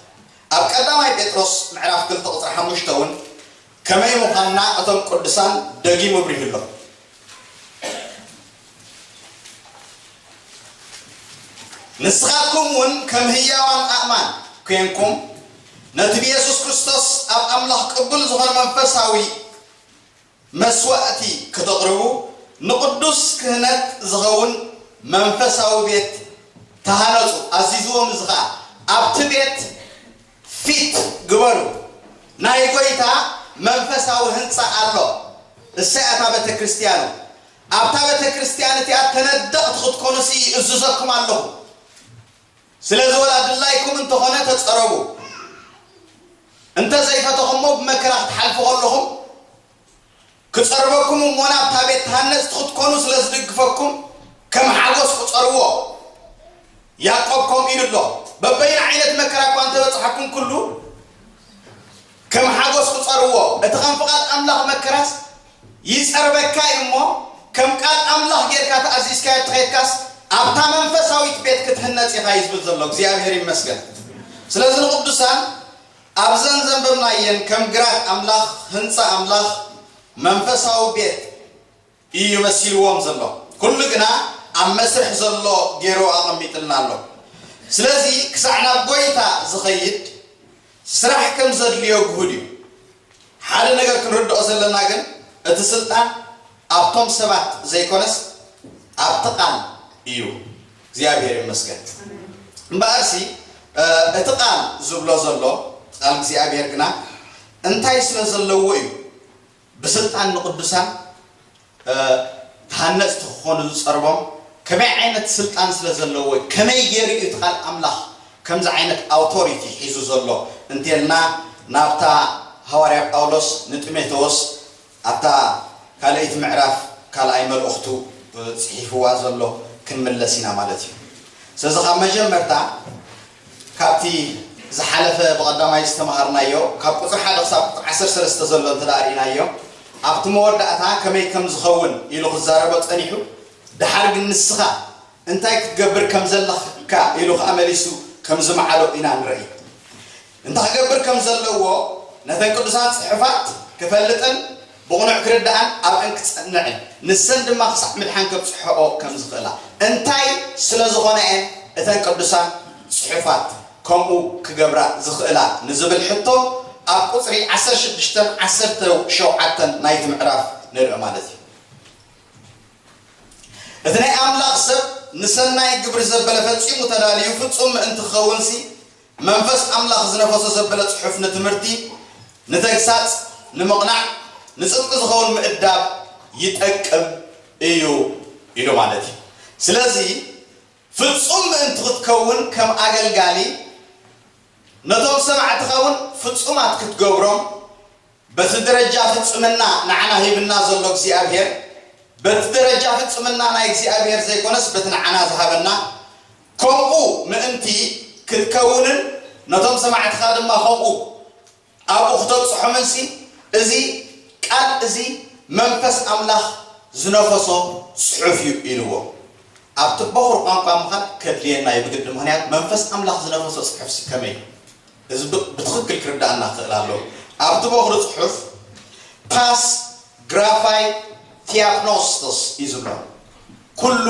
ኣብ ቀዳማይ ጴጥሮስ ምዕራፍ ክልተ ቁጽሪ ሓሙሽተ እውን ከመይ ምዃንና እቶም ቅዱሳን ደጊሙ ኣብሪሁ ኣሎ። ንስኻትኩም እውን ከም ህያዋን ኣእማን ኴንኩም ነቲ ብየሱስ ክርስቶስ ኣብ ኣምላኽ ቅቡል ዝኾነ መንፈሳዊ መስዋእቲ ክተቕርቡ፣ ንቕዱስ ክህነት ዝኸውን መንፈሳዊ ቤት ተሃነጹ። ኣዚዝዎም እዚ ኸኣ፣ ኣብቲ ቤት ፊት ግበሩ። ናይ ጐይታ መንፈሳዊ ህንጻ ኣሎ። እሰይ ኣታ ቤተ ክርስቲያኑ። ኣብታ ቤተ ክርስቲያን እቲኣ ተነደቕቲ ክትኮኑሲ እዝዘኩም ኣለኹ። ስለዚ ወላ ድላይኩም እንተኾነ ተጸረቡ። እንተ ዘይፈተኹሞ ብመከራ ክትሓልፉ ከለኹም ክጸርበኩም እሞ ናብታ ቤት ተሃነጽቲ ክትኮኑ ስለ ዝድግፈኩም ከም ሓጎስ ቁጸርዎ። ያዕቆብ ከምኡ ኢሉ ኣሎ። በበይኑ ዓይነት መከራ እኳ እንተበጽሓኩም ኩሉ ከም ሓጎስ ቁጸርዎ። እቲ ከም ፍቓድ ኣምላኽ መከራስ ይጸርበካ እዩ እሞ ከም ቃል ኣምላኽ ጌርካ ተኣዚዝካዮ ተኸድካስ ኣብታ መንፈሳዊት ቤት ክትህነጽ ኢኻ እዩ ዝብል ዘሎ። እግዚኣብሔር ይመስገን። ስለዚ ንቅዱሳን ኣብዘን ዘንበብናየን ከም ግራት ኣምላኽ፣ ህንጻ ኣምላኽ፣ መንፈሳዊ ቤት እዩ መሲልዎም ዘሎ። ኩሉ ግና ኣብ መስርሕ ዘሎ ገይሩ ኣቐሚጥልና ኣሎ። ስለዚ ክሳዕ ናብ ጐይታ ዝኸይድ ስራሕ ከም ዘድልዮ ግሁድ እዩ። ሓደ ነገር ክንርድኦ ዘለና ግን እቲ ስልጣን ኣብቶም ሰባት ዘይኮነስ ኣብቲ ቃል እዩ። እግዚኣብሔር ይመስገን። እምበኣርሲ እቲ ቃል ዝብሎ ዘሎ ቃል እግዚኣብሔር ግና እንታይ ስለ ዘለዎ እዩ ብስልጣን ንቅዱሳን ተሃነፅቲ ክኾኑ ዝፀርቦም ከመይ ዓይነት ስልጣን ስለ ዘለዎ ከመይ ገይሩ እዩ እቲ ቃል ኣምላኽ ከምዚ ዓይነት ኣውቶሪቲ ሒዙ ዘሎ እንተልና ናብታ ሃዋርያ ጳውሎስ ንጢሞቴዎስ ኣብታ ካልኣይቲ ምዕራፍ ካልኣይ መልእኽቱ ፅሒፍዋ ዘሎ ክንምለስ ኢና ማለት እዩ። ስለዚ ካብ መጀመርታ ካብቲ ዝሓለፈ ብቐዳማይ ዝተምሃርናዮ ካብ ቁፅሪ ሓደ ክሳብ ቁፅሪ ዓሰርተ ሰለስተ ዘሎ እንተ ደኣ ርኢናዮ ኣብቲ መወዳእታ ከመይ ከም ዝኸውን ኢሉ ክዛረቦ ጸኒሑ፣ ደሓር ግን ንስኻ እንታይ ክትገብር ከም ዘለካ ኢሉ ከኣ መሊሱ ከም ዝመዓሎ ኢና ንርኢ። እንታይ ክገብር ከም ዘለዎ ነተን ቅዱሳት ጽሑፋት ክፈልጥን ብቕኑዕ ክርድኣን ኣብአን ክጸንዕን ንሰን ድማ ክሳዕ ምድሓን ከብጽሕኦ ከም ዝኽእላ እንታይ ስለ ዝኾነ እየን እተን ቅዱሳት ጽሑፋት ከምኡ ክገብራ ዝኽእላ ንዝብል ሕቶ ኣብ ቁጽሪ ዓሰርተ ሽዱሽተን ዓሰርተ ሸውዓተን ናይቲ ምዕራፍ ንርኢ ማለት እዩ። እቲ ናይ ኣምላኽ ሰብ ንሰናይ ግብሪ ዘበለ ፈጺሙ ተዳልዩ ፍጹም ምእንቲ ክኸውንሲ መንፈስ ኣምላኽ ዝነፈሶ ዘበለ ጽሑፍ ንትምህርቲ፣ ንተግሳጽ፣ ንምቕናዕ፣ ንጽድቂ ዝኸውን ምእዳብ ይጠቅም እዩ ኢሉ ማለት እዩ። ስለዚ ፍጹም ምእንቲ ክትከውን ከም ኣገልጋሊ ነቶም ሰማዕትኻ እውን ፍጹማት ክትገብሮም በቲ ደረጃ ፍጽምና ንዓና ሂብና ዘሎ እግዚኣብሔር በቲ ደረጃ ፍጽምና ናይ እግዚኣብሔር ዘይኮነስ በቲ ንዓና ዝሃበና ከምኡ ምእንቲ ክትከውንን ነቶም ሰማዕትኻ ድማ ከምኡ ኣብኡ ክተብጽሖምንሲ እዚ ቃል እዚ መንፈስ ኣምላኽ ዝነፈሶ ጽሑፍ እዩ ኢልዎ። ኣብቲ በኹር ቋንቋ ምኻድ ከድልየና እዩ ብግዲ። ምኽንያቱ መንፈስ ኣምላኽ ዝነፈሶ ጽሑፍሲ ከመይ እዩ? እዚ ብ- ብትኽክል ክርዳኣና ክኽእል ኣለዎ። ኣብቲ በኹሪ ጽሑፍ ፓስ ግራፋይ ቲያፕኖስቶስ እዩ ዝብሎ። ኩሉ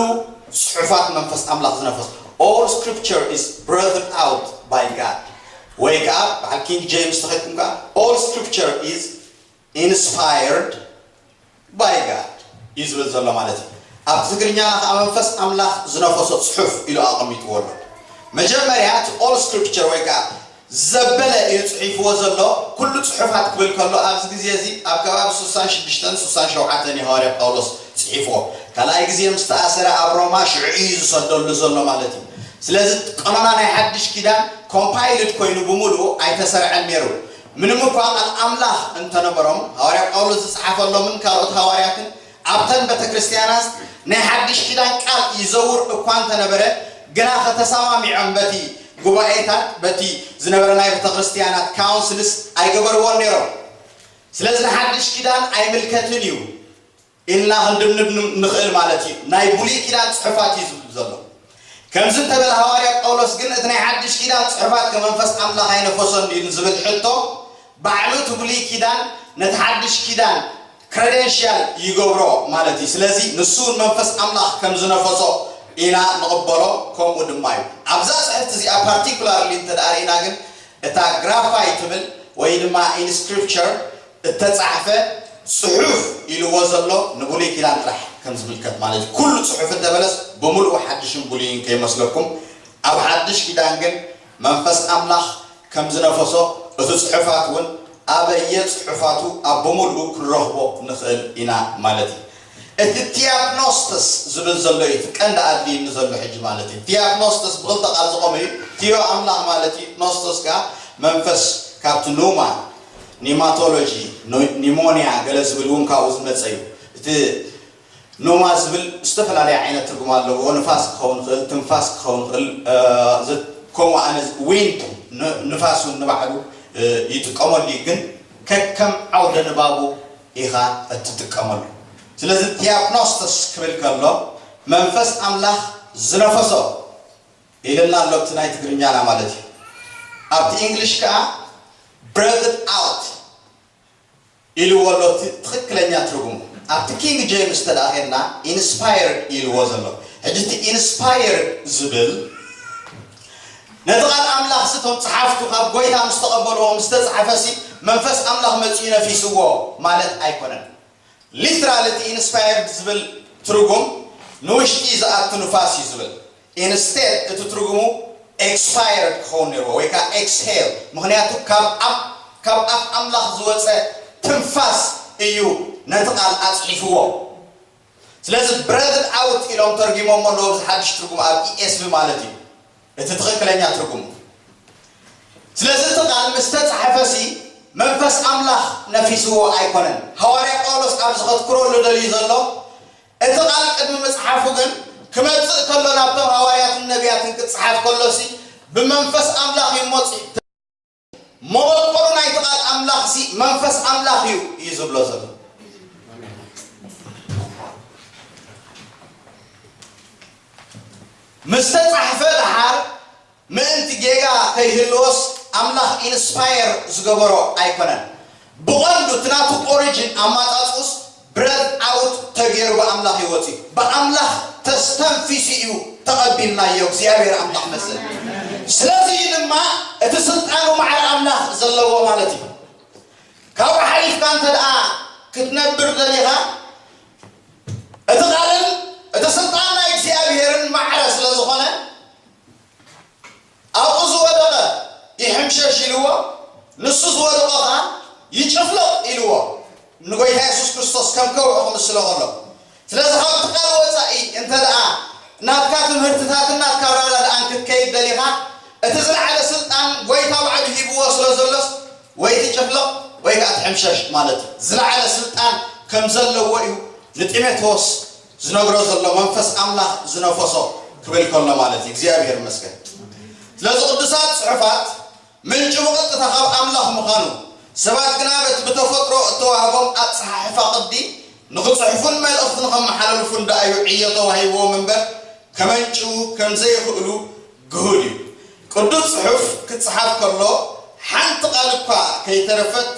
ጽሑፋት መንፈስ ኣምላኽ ዝነፈስ all scripture is breathed out by God ወይ ከዓ በዓል ኪንግ ጄምስ ተኸትኩም ከዓ all scripture is inspired by God እዩ ዝብል ዘሎ ማለት እዩ። ኣብ ትግርኛ ከዓ መንፈስ ኣምላኽ ዝነፈሶ ጽሑፍ ኢሉ ኣቐሚጥዎ ኣሎ። መጀመርያ እቲ all scripture ወይ ከዓ ዘበለ እዩ ጽሒፍዎ ዘሎ። ኩሉ ጽሑፋት ክብል ከሎ ኣብዚ ግዜ እዚ ኣብ ከባቢ ስሳን ሽዱሽተን ስሳን ሸውዓተን እዩ ሃዋርያ ጳውሎስ ጽሒፍዎ። ካልኣይ ግዜ ምስ ተኣሰረ ኣብ ሮማ ሽዑ እዩ ዝሰደሉ ዘሎ ማለት እዩ። ስለዚ ቀኖና ናይ ሓድሽ ኪዳን ኮምፓይልድ ኮይኑ ብምሉኡ ኣይተሰርዐን ነይሩ። ምንም እኳ ቃል ኣምላኽ እንተነበሮም ሃዋርያ ጳውሎስ ዝጸሓፈሎምን ካልኦት ሃዋርያትን ኣብተን ቤተ ክርስቲያናት ናይ ሓድሽ ኪዳን ቃል ይዘውር እኳ እንተነበረ ግና ከተሰማሚዖም በቲ ጉባኤታት በቲ ዝነበረ ናይ ቤተ ክርስቲያናት ካውንስልስ ኣይገበርዎን ነይሮም። ስለዚ ንሓድሽ ኪዳን ኣይምልከትን እዩ ኢልና ክንድምድም ንኽእል ማለት እዩ። ናይ ብሉይ ኪዳን ጽሑፋት እዩ ዝብል ዘሎ። ከምዚ እንተበለ ሃዋርያ ጳውሎስ ግን እቲ ናይ ሓድሽ ኪዳን ጽሑፋት ከመንፈስ ኣምላኽ ኣይነፈሶን ኢሉ ዝብል ሕቶ ባዕሉ እቲ ብሉይ ኪዳን ነቲ ሓድሽ ኪዳን ክረደንሽያል ይገብሮ ማለት እዩ። ስለዚ ንሱ እውን መንፈስ ኣምላኽ ከም ዝነፈሶ ኢና ንቕበሎ። ከምኡ ድማ እዩ ኣብዛ ጽሕፍቲ እዚኣ ፓርቲኩላርሊ እንተ ደኣ ርኢና ግን እታ ግራፋይ ትብል ወይ ድማ ኢንስክሪፕቸር እተጻሕፈ ጽሑፍ ኢልዎ ዘሎ ንብሉይ ኪዳን ጥራሕ ከም ዝምልከት ማለት እዩ። ኩሉ ጽሑፍ እንተበለስ ብምልኡ ሓድሽን ብሉይን ከይመስለኩም። ኣብ ሓድሽ ኪዳን ግን መንፈስ ኣምላኽ ከም ዝነፈሶ እቲ ጽሑፋት እውን ኣበየ ጽሑፋቱ ኣብ ብምልኡ ክንረኽቦ ንኽእል ኢና ማለት እዩ። እቲ ቲያፕኖስተስ ዝብል ዘሎ እዩ እቲ ቀንዲ ኣድልይኒ ዘሎ ሕጂ ማለት እዩ። ቲያፕኖስተስ ብኽልተ ቃል ዝቖመ እዩ። ቲዮ ኣምላኽ ማለት እዩ፣ ኖስተስ ከኣ መንፈስ ካብቲ ኑማ፣ ኒማቶሎጂ፣ ኖ- ኒሞንያ ገለ ዝብል እውን ካብኡ ዝመጸ እዩ። እቲ ኖማ ዝብል ዝተፈላለየ ዓይነት ትርጉም ኣለዎ። ንፋስ ክኸውን ይኽእል፣ ትንፋስ ክኸውን ይኽእል፣ እ፣ ዝ- ከምኡ ኣነ ዊንድ ን- ንፋስ እውን ንባዕሉ እ፣ ይጥቀመሉ እዩ። ግን ከከም ዓውደ ንባቡ ኢኻ እትጥቀመሉ። ስለዚ ቲያፕኖስተስ ክብል ከሎ መንፈስ ኣምላኽ ዝነፈሶ ኢልና ኣሎ ኣብቲ ናይ ትግርኛና ማለት እዩ። ኣብቲ ኢንግሊሽ ከኣ ብረትድ ኣውት ኢልዎ ኣሎ እቲ ትኽክለኛ ትርጉሙ። ኣብቲ ኪንግ ጄምስ እንተ ደኣ ኸድና ኢንስፓየርድ ኢልዎ ዘሎ። ሕጂ እቲ ኢንስፓየርድ ዝብል ነቲ ቃል ኣምላኽ ሲ እቶም ጸሓፍቱ ካብ ጎይታ ምስ ተቐበልዎ ምስ ተጻሕፈ ሲ መንፈስ ኣምላኽ መጺኡ ነፊስዎ ማለት ኣይኮነን። ሊትራል እቲ ኢንስፓየርድ ዝብል ትርጉም ንውሽጢ ዝኣቱ ንፋስ እዩ ዝብል። ኢንስቴድ እቲ ትርጉሙ ኤክስፓየርድ ክኸውን ነይርዎ ወይ ከዓ ኤክስሄል፣ ምክንያቱ ካብ ኣፍ ካብ ኣፍ ኣምላኽ ዝወፀ ትንፋስ እዩ ነቲ ቃል ኣፅሒፍዎ። ስለዚ ብረትድ ኣውት ኢሎም ተርጊሞሞ ኣለዉ። እዚ ሓድሽ ትርጉም ኣብ ኢኤስቪ ማለት እዩ እቲ ትኽክለኛ ትርጉሙ። ስለዚ እቲ ቃል ምስ ተጻሕፈሲ መንፈስ ኣምላኽ ነፊስዎ ኣይኮነን። ሃዋርያ ጳውሎስ ኣብዚ ከትኩረሉ ደልዩ ዘሎ እቲ ቃል ቅድሚ ምጽሓፉ ግን ክመጽእ ከሎ ናብቶም ሃዋርያትን ነቢያትን ክጽሓፍ ከሎሲ ብመንፈስ ኣምላኽ እዩ መጺኡ። መበቆሉ ናይቲ ቃል ኣምላኽሲ መንፈስ ኣምላኽ እዩ እዩ ዝብሎ ዘሎ። ምስ ተጻሕፈ ደሓር ምእንቲ ጌጋ ከይህልዎስ ኣምላኽ ኢንስፓየር ዝገበሮ ኣይኮነን። ብቐንዱ እቲ ናቱ ኦሪጅን ኣማጻጽኡስ ብረዝ ኣውት ተገይሩ ብኣምላኽ እዩ ወጺኡ። ብኣምላኽ ተስተንፊሱ እዩ ተቐቢልናዮ። እግዚኣብሔር ኣምላኽ መስል። ስለዚ እዩ ድማ እቲ ስልጣኑ ማዕረ ኣምላኽ ዘለዎ ማለት እዩ። ካብኡ ሓሊፍካ እንተ ደኣ ክትነብር ደሊኻ እቲ ቃልን እቲ ስልጣን ናይ እግዚኣብሔርን ማዕረ ስለ ዝኾነ ኣብኡ ዝወደቐ ይሕምሸሽ ኢልዎ፣ ንሱ ዝወደቐ ኸዓ ይጭፍለቕ ኢልዎ። ንጎይታ የሱስ ክርስቶስ ከም ከውሒ ክምስሎ ከሎ። ስለዚ ካብቲ ቃል ወጻኢ እንተ ደኣ ናትካ ትምህርትታትን ናትካ ኣረዳድኣን ክትከይድ ደሊኻ፣ እቲ ዝለዓለ ስልጣን ጎይታ ባዕሉ ሂብዎ ስለ ዘሎስ ወይ ትጭፍለቕ ወይ ከዓ ትሕምሸሽ ማለት እዩ። ዝለዓለ ስልጣን ከም ዘለዎ እዩ ንጢሞቴዎስ ዝነግሮ ዘሎ፣ መንፈስ ኣምላኽ ዝነፈሶ ክብል ከሎ ማለት እዩ። እግዚኣብሔር ይመስገን። ስለዚ ቅዱሳት ጽሑፋት ምንጩ ብቐጥታ ካብ ኣምላኽ ምዃኑ፣ ሰባት ግና በቲ ብተፈጥሮ እተዋህቦም ኣጸሓሕፋ ቅዲ ንኽጽሕፉን መልእኽቲ ንኸመሓላልፉን ደኣ እዩ ዕዮ ተዋሂብዎም እምበር፣ ከመንጭዉ ከም ዘይኽእሉ ግሁድ እዩ። ቅዱስ ጽሑፍ ክጽሓፍ ከሎ ሓንቲ ቃል እኳ ከይተረፈት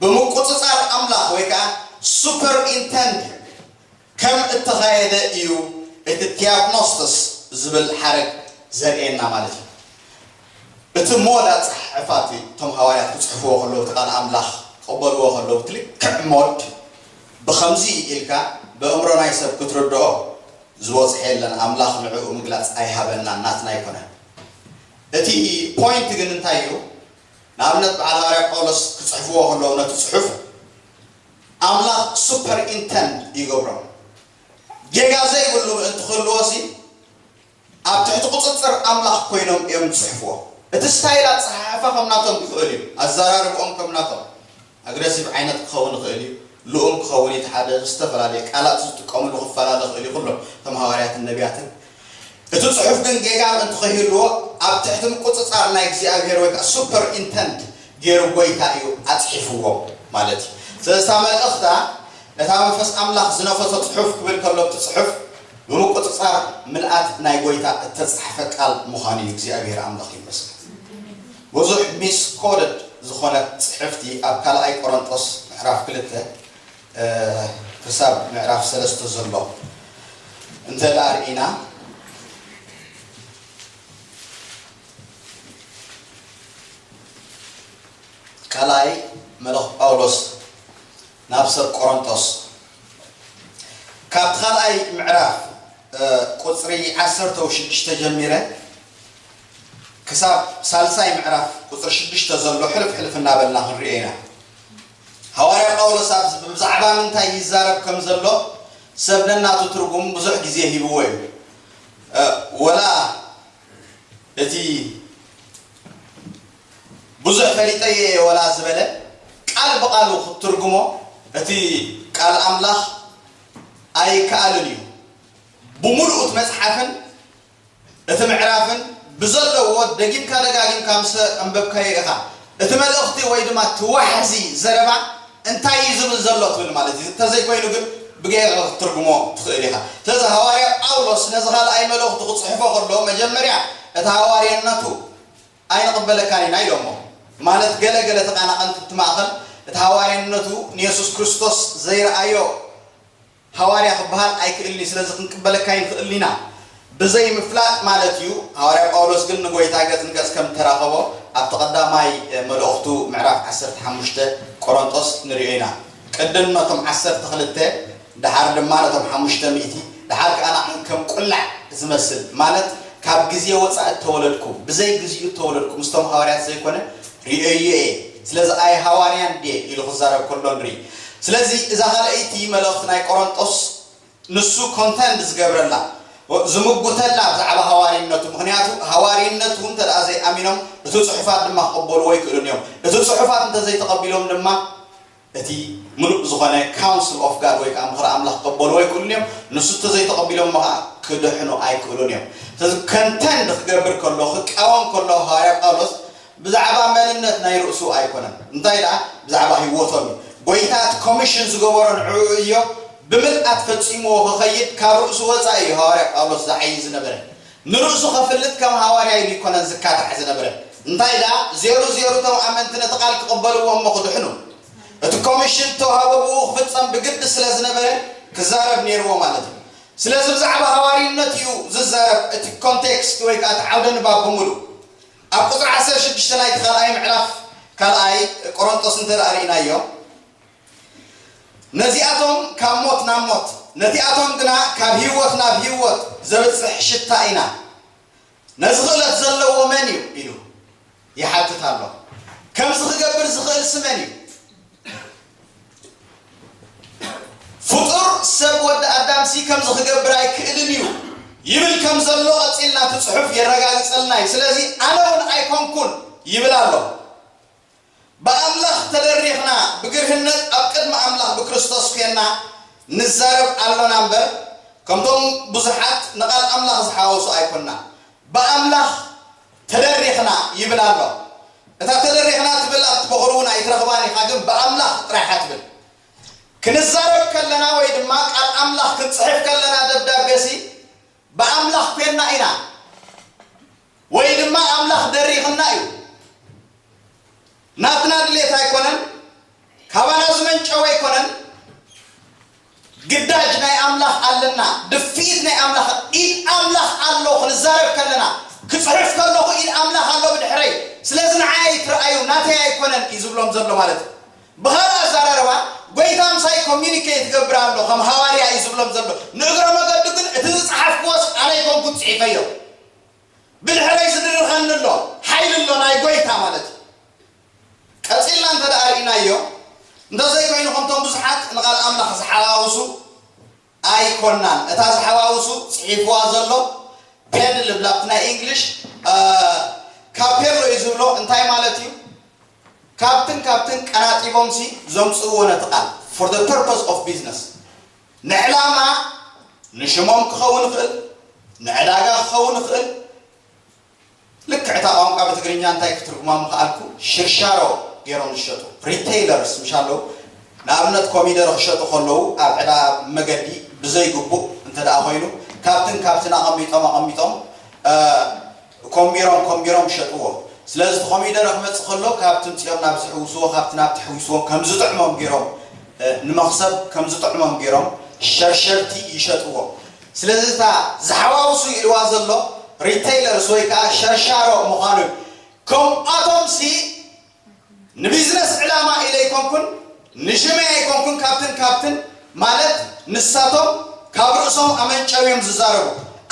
ብምቁጽጻር ኣምላኽ ወይ ከኣ ሱፐር ኢንተንድ ከም እተኻየደ እዩ እቲ ቲያፕኖስተስ ዝብል ሓረግ ዘርእየና ማለት እዩ። እቲ ሞድ ኣጸሓሕፋ እቲ እቶም ሃዋርያት ክጽሕፍዎ ከለዉ፣ እቲ ቃል ኣምላኽ ክቕበልዎ ከለዉ፣ እቲ ልክዕ ሞድ ብኸምዚ ኢልካ ብእምሮ ናይ ሰብ ክትርድኦ ዝበጽሐ የለን። ኣምላኽ ንዕኡ ምግላጽ ኣይሃበናን፣ ናትና ኣይኮነን። እቲ ፖይንት ግን እንታይ እዩ? ንኣብነት በዓል ሃዋርያ ጳውሎስ ክጽሕፍዎ ከለዉ ነቲ ጽሑፍ ኣምላኽ ሱፐር ኢንተንድ ይገብሮም። ጌጋ ዘይብሉ ምእንቲ ክህልዎሲ ኣብ ትሕቲ ቁጽጽር ኣምላኽ ኮይኖም እዮም ዝጽሕፍዎ። እቲ ስታይል ኣጸሓሕፋ ከም ናቶም ይኽእል እዩ፣ ኣዘራርብኦም ከም ናቶም ኣግረሲቭ ዓይነት ክኸውን ይኽእል እዩ፣ ልኡም ክኸውን እቲ ሓደ፣ ዝተፈላለየ ቃላት ዝጥቀምሉ ክፈላለ ይኽእል እዩ። ኩሎም እቶም ሃዋርያትን ነቢያትን እቲ ጽሑፍ ግን ጌጋ ምእንቲ ከይህልዎ ኣብ ትሕቲ ምቁጽጻር ናይ እግዚኣብሔር ወይ ከዓ ሱፐር ኢንተንድ ገይሩ ጎይታ እዩ ኣጽሒፍዎም ማለት እዩ። ስለዚ እታ መልእኽታ ነታ መንፈስ ኣምላኽ ዝነፈሶ ጽሑፍ ክብል ከሎ እቲ ጽሑፍ ብምቁጽጻር ምልኣት ናይ ጎይታ እተጻሕፈ ቃል ምዃኑ እዩ። እግዚኣብሔር ኣምላኽ ይመስገን። ብዙሕ ሚስ ኮደድ ዝኾነት ጽሕፍቲ ኣብ ካልኣይ ቆሮንጦስ ምዕራፍ ክልተ ክሳብ ምዕራፍ ሰለስተ ዘሎ እንተ ደኣ ርኢና ካልኣይ መልእኽቲ ጳውሎስ ናብ ሰብ ቆሮንቶስ። ካብቲ ካልኣይ ምዕራፍ፣ እ፣ ቁጽሪ ዓሰርተ ሽዱሽተ ጀሚረ ክሳብ ሳልሳይ ምዕራፍ ቁጽሪ ሽዱሽተ ዘሎ ሕልፍ ሕልፍ እናበልና ክንሪኦ ኢና። ሃዋርያ ጳውሎስ ኣብዚ ብዛዕባ ምንታይ ይዛረብ ከም ዘሎ ሰብ ነናቱ ትርጉም ብዙሕ ግዜ ሂብዎ እዩ። እ፣ ወላ እቲ ብዙሕ ፈሊጠ እየ ወላ ዝበለ ቃል ብቃሉ ክትትርጉሞ እቲ ቃል ኣምላኽ ኣይከኣልን እዩ። ብምሉእ እቲ መጽሓፍን እቲ ምዕራፍን ብዘለዎ ደጊምካ ደጋጊምካ ምስ ኣንበብካዮ ኢኻ እቲ መልእኽቲ ወይ ድማ እቲ ዋሕዚ ዘረባ እንታይ እዩ ዝብል ዘሎ ትብል ማለት እዩ። እንተዘይኮይኑ ግን ብጌጋ ክትትርጉሞ ትኽእል ኢኻ። ስለዚ ሃዋርያ ጳውሎስ ነዚ ካልኣይ መልእኽቱ ክጽሕፎ ከሎ መጀመርያ እቲ ሃዋርያነቱ ኣይንቕበለካን ኢና ኢሎሞ። ማለት ገለ ገለ ተቓናቐንቲ እቲ ማእኸል እቲ ሃዋርያነቱ ንየሱስ ክርስቶስ ዘይረኣዮ ሃዋርያ ክበሃል ኣይክእልን እዩ፣ ስለዚ ክንቅበለካ ኣይንኽእልን ኢና። ብዘይ ምፍላጥ ማለት እዩ። ሃዋርያ ጳውሎስ ግን ንጎይታ ገጽ ንገጽ ከም እተራኸቦ ኣብቲ ቀዳማይ፣ እ፣ መልእኽቱ ምዕራፍ ዓሰርተ ሓሙሽተ ቆሮንጦስ ንርእዮ ኢና። ቅድም ነቶም ዓሰርተ ክልተ፣ ደሓር ድማ ነቶም ሓሙሽተ ሚእቲ፣ ደሓር ከኣ ንዓይ ከም ቁላዕ ዝመስል፣ ማለት ካብ ግዜ ወጻኢ እተወለድኩ፣ ብዘይ ግዚኡ እተወለድኩ፣ ምስቶም ሃዋርያት ዘይኮነ ርእየዮ እየ። ስለዚ ኣይ ሃዋርያን ድየ ኢሉ ክዛረብ ከሎ ንርኢ። ስለዚ እዛ ካልኣይቲ መልእኽቲ ናይ ቆሮንጦስ ንሱ ኮንተንድ ዝገብረላ፣ ዝምጉተላ ብዛዕባ ሃዋርይነቱ። ምኽንያቱ ሃዋርይነቱ እንተ ደኣ ዘይኣሚኖም እቲ ጽሑፋት ድማ ክቕበልዎ ኣይክእሉን እዮም። እቲ ጽሑፋት እንተ ዘይተቐቢሎም ድማ እቲ ምሉእ ዝኾነ ካውንስል ኦፍ ጋድ ወይ ከዓ ምኽሪ ኣምላኽ ክቕበልዎ ኣይክእሉን እዮም። ንሱ እንተ ዘይተቐቢሎም ከዓ ክድሕኑ ኣይክእሉን እዮም። ስለዚ ኮንተንድ ክገብር ከሎ፣ ክቃወም ከሎ ሃዋርያ ጳውሎስ ብዛዕባ መንነት ናይ ርእሱ ኣይኮነን። እንታይ ደኣ? ብዛዕባ ህይወቶም እዩ። ጎይታ እቲ ኮሚሽን ዝገበሮ ንዕኡ እዮ ብምልኣት ፈጺምዎ ክኸይድ ካብ ርእሱ ወጻኢ እዩ ሃዋርያ ጳውሎስ ዝዓዪ ዝነበረ። ንርእሱ ከፍልጥ ከም ሃዋርያ ኢሉ ኣይኮነን ዝካታዕ ዝነበረ። እንታይ ደኣ? ዜሩ ዜሩ እቶም ኣመንቲ ነቲ ቃል ክቕበልዎ እሞ ክድሕኑ። እቲ ኮሚሽን እተዋህቦ ብኡ ክፍጸም ብግዲ ስለ ዝነበረ ክዛረብ ነይርዎ ማለት እዩ። ስለዚ ብዛዕባ ሃዋርይነት እዩ ዝዛረብ እቲ ኮንቴክስት ወይ ከዓ እቲ ዓውደ ንባብ ብምሉእ። ኣብ ቁጽሪ ዓሰርተ ሽዱሽተ ናይቲ ካልኣይ ምዕራፍ ካልኣይ ቆሮንጦስ እንተ ደኣ ርኢናዮ፣ ነዚኣቶም ካብ ሞት ናብ ሞት፣ ነቲኣቶም ግና ካብ ህይወት ናብ ህይወት ዘብጽሕ ሽታ ኢና። ነዚ ክእለት ዘለዎ መን እዩ? ኢሉ ይሓትት ኣሎ። ከምዚ ክገብር ዝኽእልሲ መን እዩ? ፍጡር ሰብ ወዲ ኣዳምሲ ከምዚ ክገብር ኣይክእልን እዩ ይብል ከም ዘሎ ቀጺልና እቲ ጽሑፍ የረጋግጸልና እዩ። ስለዚ ኣነ እውን ኣይኮንኩን ይብል ኣሎ። ብኣምላኽ ተደሪኽና ብግርህነት ኣብ ቅድሚ ኣምላኽ ብክርስቶስ ኴንና ንዛረብ ኣሎና እምበር፣ ከምቶም ብዙሓት ንቓል ኣምላኽ ዝሓወሱ ኣይኮንና። ብኣምላኽ ተደሪኽና ይብል ኣሎ። እታ ተደሪኽና ትብል ኣብቲ በኹሪ እውን ኣይትረኽባን ኢኻ፣ ግን ብኣምላኽ ጥራይ ኢኻ ትብል። ክንዛረብ ከለና ወይ ድማ ቃል ኣምላኽ ክንጽሕፍ ከለና ደብዳቤሲ ብኣምላኽ ኴንና ኢና ወይ ድማ ኣምላኽ ደሪኽና እዩ። ናትና ድሌት ኣይኮነን፣ ካባና ዝመንጨወ ኣይኮነን። ግዳጅ ናይ ኣምላኽ ኣለና፣ ድፍኢት ናይ ኣምላኽ፣ ኢድ ኣምላኽ ኣሎ። ክንዛረብ ከለና፣ ክጽሕፍ ከለኹ ኢድ ኣምላኽ ኣሎ ብድሕረይ። ስለዚ ንዓይ ኣይትረኣዩ፣ ናተይ ኣይኮነን እዩ ዝብሎም ዘሎ ማለት እዩ። ብኻልእ ኣዘራርባ፣ ጎይታ ምሳይ ኮሚኒኬት ይገብር ኣሎ፣ ከም ሃዋርያ እዩ ዝብሎም ዘሎ። ንእግረ መገዱ ግን እቲ ዝጸሓፍክዎስ ኣነ ኣይኮንኩን ጽሒፈዮ። ብድሕረይ ዝድርኸኒ ኣሎ፣ ሓይሊ ኣሎ ናይ ጎይታ ማለት እዩ። ቀጺልና እንተ ደኣ ርኢናዮ፣ እንተዘይኮይኑ ከምቶም ብዙሓት ንቓል ኣምላኽ ዝሓዋውሱ ኣይኮናን። እታ ዝሓዋውሱ ጽሒፍዋ ዘሎ ፔን ልብል ኣብቲ ናይ ኢንግሊሽ፣ እ፣ ካፔሎ እዩ ዝብሎ። እንታይ ማለት እዩ? ካብትን ካብትን ቀናጢቦምሲ ዘምጽእዎ ነቲ ቃል for the purpose of business። ንዕላማ፣ ንሽሞም ክኸውን ይኽእል፣ ንዕዳጋ ክኸውን ይኽእል። ልክዕ እታ ቋንቋ ብትግርኛ እንታይ ክትርጉማ ምኽኣልኩ? ሽርሻሮ ገይሮም ዝሸጡ ሪቴይለርስ ምሽ ኣለዉ። ንኣብነት ኮሚደረ ክሸጡ ከለዉ ኣብ ዕዳ መገዲ ብዘይ ግቡእ እንተ ደኣ ኮይኑ ካብትን ካብትን ኣቐሚጦም ኣቐሚጦም፣ እ፣ ኮምቢሮም ኮምቢሮም ይሸጥዎ። ስለዚ እቲ ኮሚደረ ክመጽእ ከሎ ካብቲ ምጽኦም ናብ ዝሕውስዎ፣ ካብቲ ናብቲ ሕዊስዎም ከም ዝጥዕሞም ገይሮም፣ እ፣ ንመኽሰብ ከም ዝጥዕሞም ገይሮም ሸርሸርቲ ይሸጥዎ። ስለዚ እታ ዝሓዋውሱ ኢልዋ ዘሎ ሪቴይለርስ ወይ ከዓ ሸርሻሮ ምዃኑ እዩ። ከምኣቶም ሲ ንቢዝነስ ዕላማ ኢለ ኣይኮንኩን፣ ንሽመይ ኣይኮንኩን፣ ካብትን ካብትን ማለት ንሳቶም ካብ ርእሶም ኣመንጨው እዮም ዝዛረቡ።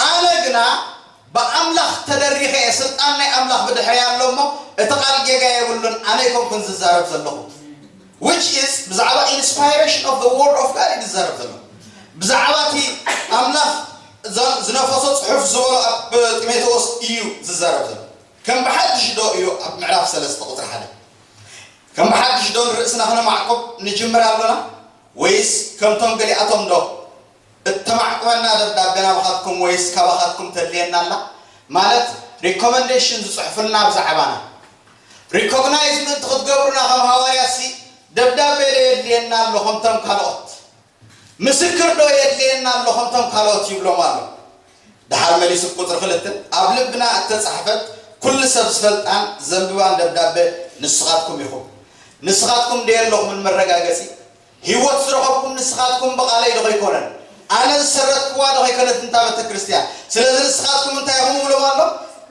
ኣነ ግና ብኣምላኽ ተደሪኸ እየ፣ ስልጣን ናይ ኣምላኽ ብድሕረይ ኣሎ እሞ እቲ ቃል ጌጋ የብሉን፣ ኣነ ኣይኮንኩን ዝዛረብ ዘለኹ። Which is ብዛዕባ inspiration of the word of God እዩ ዝዛረብ ዘሎ። ብዛዕባ እቲ ኣምላኽ ዘ- ዝነፈሶ ጽሑፍ ዝበሎ ኣብ ጢሞቴዎስ እዩ ዝዛረብ ዘሎ። ከም ብሓድሽ ዶ እዩ ኣብ ምዕራፍ ሰለስተ ቁጽሪ ሓደ። ከም ብሓድሽ ዶ ንርእስና ክነማዕቆብ ንጅምር ኣሎና? ወይስ ከምቶም ገሊኣቶም ዶ እተማዕቁበና ደብዳቤ ናባኻትኩም ወይስ ካባኻትኩም ተድልየና ኣላ? ማለት ሪኮመንዴሽን ዝጽሕፉልና ብዛዕባና ሪኮግናይዝ ምእንቲ ክትገብሩና ከም ሃዋርያሲ ደብዳቤ ዶ የድልየና ኣሎ ከምቶም ካልኦት? ምስክር ዶ የድልየና ኣሎ ከምቶም ካልኦት ይብሎም ኣሎ። ደሓር መሊሱ ቁጽሪ ክልተ ኣብ ልብና እተጻሕፈት ኩሉ ሰብ ዝፈልጣን ዘንብባን ደብዳቤ ንስኻትኩም ኢኹም። ንስኻትኩም ዶ የለኹምን መረጋገጺ? ህይወት ዝረኸብኩም ንስኻትኩም ብቓለይ ዶ ከይኮነን? ኣነ ዝሰረትክዋ ዶ ከይኮነት እንታ ቤተ ክርስቲያን? ስለዚ ንስኻትኩም እንታይ ኢኹም ይብሎም ኣሎ?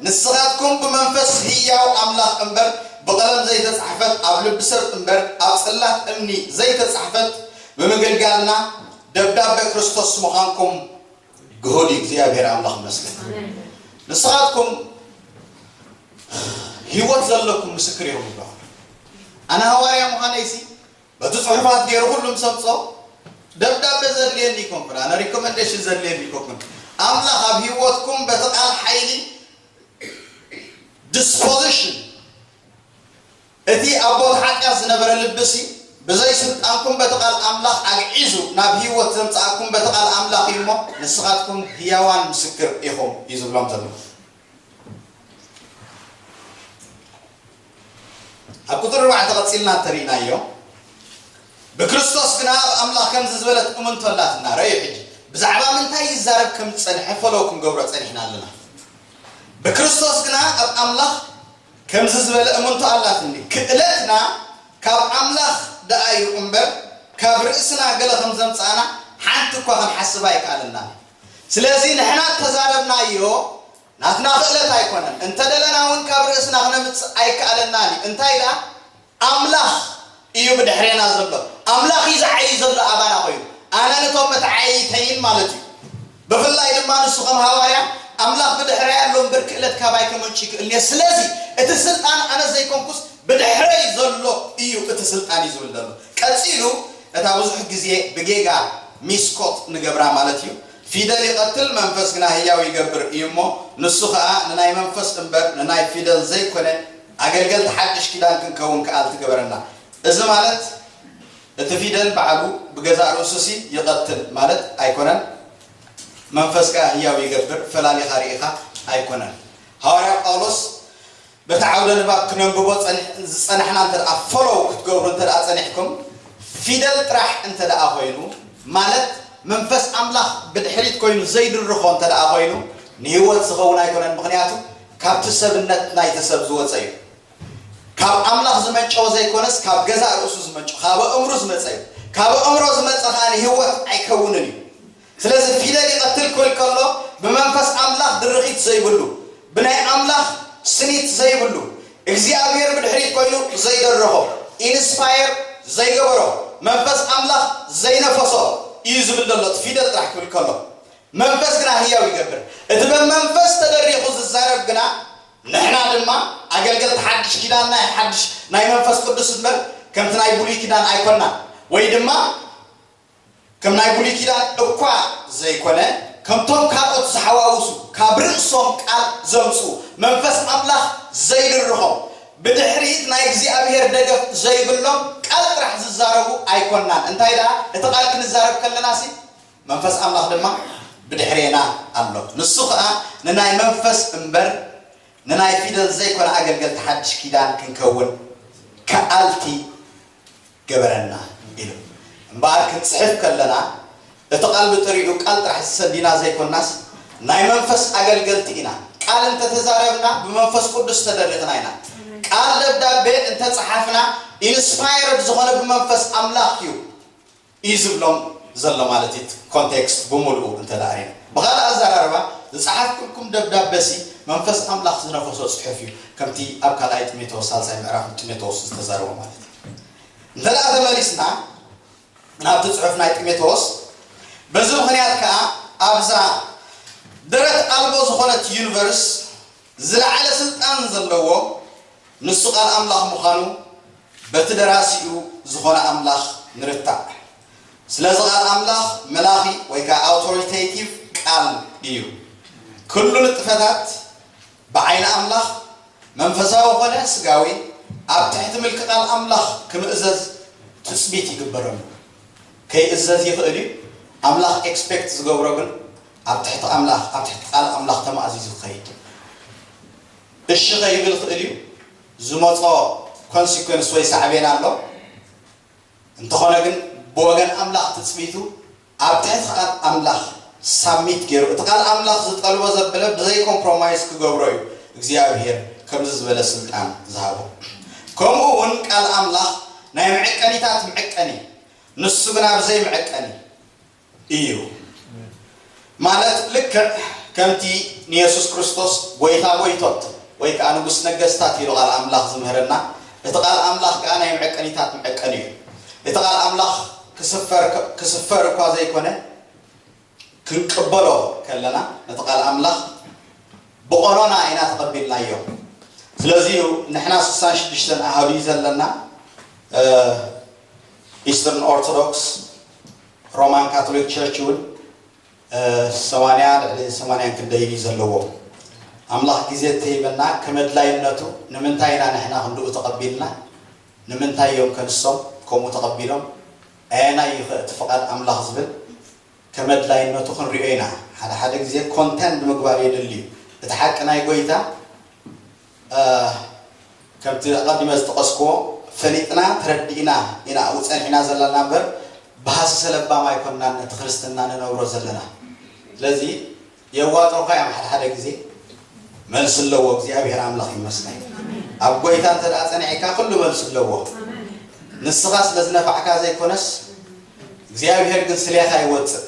ንስኻትኩም ብመንፈስ ህያው ኣምላኽ እምበር ብቐለም ዘይተጻሕፈት ኣብ ልቢ ሰብ እምበር ኣብ ጽላት እምኒ ዘይተጻሕፈት ብምግልጋልና ደብዳቤ ክርስቶስ ምዃንኩም ግሁድ እዩ። እግዚኣብሔር ኣምላኽ ይመስገን። ንስኻትኩም ህይወት ዘለኩም ምስክር ኢኹም ይብለኹም። ኣነ ሃዋርያ ምዃነይሲ በቲ ጽሑፋት ገይሩ ኩሉም ሰምጾ ደብዳቤ ዘድልየኒ ይኮንኩን፣ ኣነ ሪኮመንዴሽን ዘድልየኒ ይኮንኩን። ኣምላኽ ኣብ ህይወትኩም በቲ ቃል ሓይሊ ዲስፖዚሽን እቲ ኣብ ቦታ ሓጢኣት ዝነበረ ልብሲ ብዘይ ስልጣንኩም በቲ ቃል ኣምላኽ ኣግዒዙ ናብ ህይወት ዘምጽኣኩም በቲ ቃል ኣምላኽ እዩ እሞ ንስኻትኩም ህያዋን ምስክር ኢኹም እዩ ዝብሎም ዘሎ። ኣብ ቁፅሪ ኣርባዕተ ቀፂልና እንተሪእናዮ ብክርስቶስ ግና ኣብ ኣምላኽ ከምዚ ዝበለት እምንቶ ኣላትና። ረእዩ ሕጂ ብዛዕባ ምንታይ ይዛረብ ከም ዝፀንሐ ፈለው ክንገብሮ ፀኒሕና ኣለና። ብክርስቶስ ግና ኣብ ኣምላኽ ከምዚ ዝበለ እምንቶ ኣላትኒ፣ ክእለትና ካብ ኣምላኽ ደኣ እዩ እምበር ካብ ርእስና ገለ ከም ዘምጻእና ሓንቲ እኳ ክንሓስብ ኣይከኣለናን። ስለዚ ንሕና እተዛረብናዮ ናትና ክእለት ኣይኮነን፣ እንተ ደለና እውን ካብ ርእስና ክነምጽእ ኣይከኣለናን እዩ። እንታይ ደኣ ኣምላኽ እዩ ብድሕሬና ዘሎ። ኣምላኽ እዩ ዝዓዪ ዘሎ ኣባና ኮይኑ። ኣነ ነቶም መተዓየይተይን ማለት እዩ። ብፍላይ ድማ ንሱ ከም ሃዋርያ ኣምላኽ ብድሕረይ ኣሎ እምበር ክእለት ካባይ ከመንጩ ይክእል እየ። ስለዚ እቲ ስልጣን ኣነ ዘይኮንኩስ ብድሕረይ ዘሎ እዩ እቲ ስልጣን እዩ ዝብል ዘሎ። ቀጺሉ እታ ብዙሕ ግዜ ብጌጋ ሚስኮት ንገብራ ማለት እዩ። ፊደል ይቐትል መንፈስ ግና ህያው ይገብር እዩ እሞ ንሱ ኸኣ ንናይ መንፈስ እምበር ንናይ ፊደል ዘይኮነ ኣገልገልቲ ሓድሽ ኪዳን ክንከውን ከኣልቲ ገበረና። እዚ ማለት እቲ ፊደል ባዕሉ ብገዛእ ርእሱሲ ይቐትል ማለት ኣይኮነን፣ መንፈስ ከኣ ህያው ይገብር ፈላሊኻ ርኢኻ ኣይኮነን። ሃዋርያ ጳውሎስ በቲ ዓውደ ንባብ ክነንብቦ ዝጸናሕና እንተ ደኣ ፎሎው ክትገብሩ እንተ ደኣ ጸኒሕኩም ፊደል ጥራሕ እንተ ደኣ ኮይኑ ማለት መንፈስ ኣምላኽ ብድሕሪት ኮይኑ ዘይድርኾ እንተ ደኣ ኮይኑ ንህይወት ዝኸውን ኣይኮነን። ምኽንያቱ ካብቲ ሰብነት ናይቲ ሰብ ዝወጸ እዩ። ካብ ኣምላኽ ዝመንጨወ ዘይኮነስ ካብ ገዛእ ርእሱ ዝመንጨወ ካብ ኣእምሩ ዝመጸ እዩ። ካብ ኣእምሮ ዝመጸ ከኣ ንህይወት ኣይከውንን እዩ። ስለዚ ፊደል ይቐትል ክብል ከሎ ብመንፈስ ኣምላኽ ድርኺት ዘይብሉ ብናይ ኣምላኽ ስኒት ዘይብሉ እግዚኣብሔር ብድሕሪት ኮይኑ ዘይደረኾ ኢንስፓየር ዘይገበሮ መንፈስ ኣምላኽ ዘይነፈሶ እዩ ዝብል ዘሎ እቲ ፊደል ጥራሕ ክብል ከሎ መንፈስ ግና ህያው ይገብር። እቲ ብመንፈስ ተደሪኹ ዝዛረብ ግና ንሕና ድማ ኣገልገልቲ ሓድሽ ኪዳን ናይ ሓድሽ ናይ መንፈስ ቅዱስ እምበር ከምቲ ናይ ብሉይ ኪዳን ኣይኮና ወይ ድማ ከም ናይ ብሉይ ኪዳን እኳ ዘይኮነ ከምቶም ካልኦት ዝሓዋውሱ ካብ ርእሶም ቃል ዘምፁ መንፈስ ኣምላኽ ዘይድርኾም ብድሕሪት ናይ እግዚኣብሔር ደገፍ ዘይብሎም ቃል ጥራሕ ዝዛረቡ ኣይኮናን። እንታይ ደኣ እቲ ቃል ክንዛረብ ከለናሲ መንፈስ ኣምላኽ ድማ ብድሕሬና ኣሎ። ንሱ ኸኣ ንናይ መንፈስ እምበር ንናይ ፊደል ዘይኮነ ኣገልገልቲ ሓድሽ ኪዳን ክንከውን ከኣልቲ ገበረና ኢሉ። እምበኣር ክንጽሕፍ ከለና እቲ ቃል ብጥሪኡ ቃል ጥራሕ ዝሰዲና ዘይኮናስ ናይ መንፈስ ኣገልገልቲ ኢና። ቃል እንተተዛረብና ብመንፈስ ቅዱስ ተደሪኽና ኢና። ቃል ደብዳቤ እንተጸሓፍና ኢንስፓየርድ ዝኾነ ብመንፈስ ኣምላኽ እዩ እዩ ዝብሎም ዘሎ ማለት እዩ። ኮንቴክስት ብምሉኡ እንተ ደኣ ርኢና ብኻልእ ኣዘራርባ ዝጸሓፍኩልኩም ደብዳበሲ መንፈስ ኣምላኽ ዝነፈሶ ጽሑፍ እዩ። ከምቲ ኣብ ካልኣይ ጢሞቴዎስ ሳልሳይ ምዕራፍ ጢሞቴዎስ ዝተዛረቦ ማለት እዩ። እንተ ደኣ ተመሊስና ናብቲ ጽሑፍ ናይ ጢሞቴዎስ፣ በዚ ምኽንያት ከኣ ኣብዛ ደረት ኣልቦ ዝኾነት ዩኒቨርስ ዝለዓለ ስልጣን ዘለዎ ንሱ ቃል ኣምላኽ ምዃኑ በቲ ደራሲኡ ዝኾነ ኣምላኽ ንርታዕ። ስለዚ ቃል ኣምላኽ መላኺ ወይ ከዓ ኣውቶሪቴቲቭ ቃል እዩ። ኩሉ ንጥፈታት ብዓይኒ ኣምላኽ መንፈሳዊ ኾነ ስጋዊ ኣብ ትሕቲ ምልኪ ቃል ኣምላኽ ክምእዘዝ ትጽቢት ይግበረሉ። ከይእዘዝ ይኽእል እዩ። ኣምላኽ ኤክስፔክት ዝገብሮ ግን ኣብ ትሕቲ ኣምላኽ ኣብ ትሕቲ ቃል ኣምላኽ ተማእዚዙ ክኸይድ፣ እሺ ከይብል ይኽእል እዩ። ዝመጾ ኮንሲኮንስ ወይ ሳዕቤን ኣሎ። እንተኾነ ግን ብወገን ኣምላኽ ትጽቢቱ ኣብ ትሕቲ ቃል ኣምላኽ ሳሚት ገይሩ እቲ ቃል ኣምላኽ ዝጠልቦ ዘበለ ብዘይ ኮምፕሮማይዝ ክገብሮ እዩ እግዚኣብሔር ከምዚ ዝበለ ስልጣን ዝሃቦ። ከምኡ እውን ቃል ኣምላኽ ናይ መዐቀኒታት መዐቀኒ፣ ንሱ ግና ብዘይ መዐቀኒ እዩ። ማለት ልክዕ ከምቲ ንየሱስ ክርስቶስ ጎይታ ጎይቶት ወይ ከዓ ንጉስ ነገስታት ኢሉ ቃል ኣምላኽ ዝምህረና፣ እቲ ቃል ኣምላኽ ከዓ ናይ መዐቀኒታት መዐቀኒ እዩ። እቲ ቃል ኣምላኽ ክስፈር እኳ ዘይኮነ ክንቅበሎ ከለና ነቲ ቃል ኣምላኽ ብቐኖና ኢና ተቐቢልናዮ። ስለዚ እዩ ንሕና ስሳን ሽዱሽተን ኣሃዱ እዩ ዘለና። ኢስተርን ኦርቶዶክስ፣ ሮማን ካቶሊክ ቸርች እውን ሰማንያ ልዕሊ ሰማንያን ክንደይን እዩ ዘለዎ። ኣምላኽ ግዜ እተሂበና ከመድላይነቱ ንምንታይ ኢና ንሕና ክንድኡ ተቐቢልና? ንምንታይ እዮም ከንሶም ከምኡ ተቐቢሎም? ኣየናይ እዩ እቲ ፍቓድ ኣምላኽ ዝብል ከመድላይነቱ ክንሪኦ ኢና። ሓደ ሓደ ግዜ ኮንተንድ ምግባር የድሊ እዩ። እቲ ሓቂ ናይ ጎይታ ከምቲ ኣቐዲመ ዝጠቐስክዎ ፈሊጥና ተረዲእና ኢና ኣብኡ ጸኒሕና ዘለና እምበር ብሃሲ ሰለባም ኣይኮንናን ነቲ ክርስትና ንነብሮ ዘለና። ስለዚ የዋጥሩኻ እዮም ሓደ ሓደ ግዜ። መልሲ ኣለዎ። እግዚኣብሔር ኣምላኽ ይመስገን። ኣብ ጎይታ እንተ ደኣ ጸኒዕካ ኩሉ መልሲ ኣለዎ። ንስኻ ስለ ዝነፋዕካ ዘይኮነስ እግዚኣብሔር ግን ስሌኻ ይወፅእ።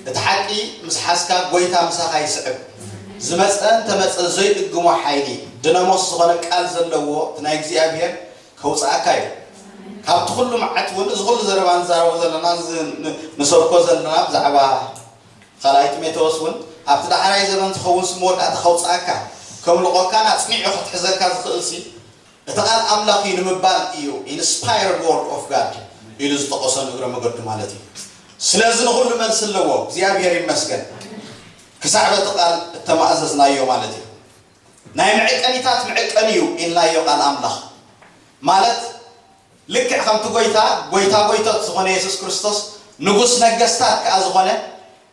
እቲ ሓቂ ምስ ሓዝካ ጎይታ ምሳኻ ይስዕብ። ዝመፀ እንተመፀ ዘይድግሞ ሓይሊ ድነሞስ ዝኾነ ቃል ዘለዎ እቲ ናይ እግዚኣብሔር ከውፅኣካ እዩ። ካብቲ ኩሉ መዓት እውን እዚ ኩሉ ዘረባ ንዛረቦ ዘለና ንሰብኮ ዘለና ብዛዕባ ካልኣይ ጢሞቴዎስ እውን ኣብቲ ዳሕራይ ዘመን ዝኸውን ስም መወዳእታ ከውፅኣካ ከምልቆካን ኣፅኒዑ ክትሕዘካ ዝኽእል ሲ እቲ ቃል ኣምላኽ እዩ ንምባል እዩ። Inspired word of God ኢሉ ዝጠቐሶ ንእግረ መገዱ ማለት እዩ። ስለዚ ንኹሉ መልሲ ኣለዎ። እግዚኣብሔር ይመስገን። ክሳዕ በቲ ቃል እተማእዘዝናዮ ማለት እዩ። ናይ መዕቀኒታት መዕቀኒ እዩ ኢልናዮ ቃል ኣምላኽ ማለት ልክዕ ከምቲ ጎይታ ጎይታ ጎይቶት ዝኾነ የሱስ ክርስቶስ ንጉስ ነገስታት ከኣ ዝኾነ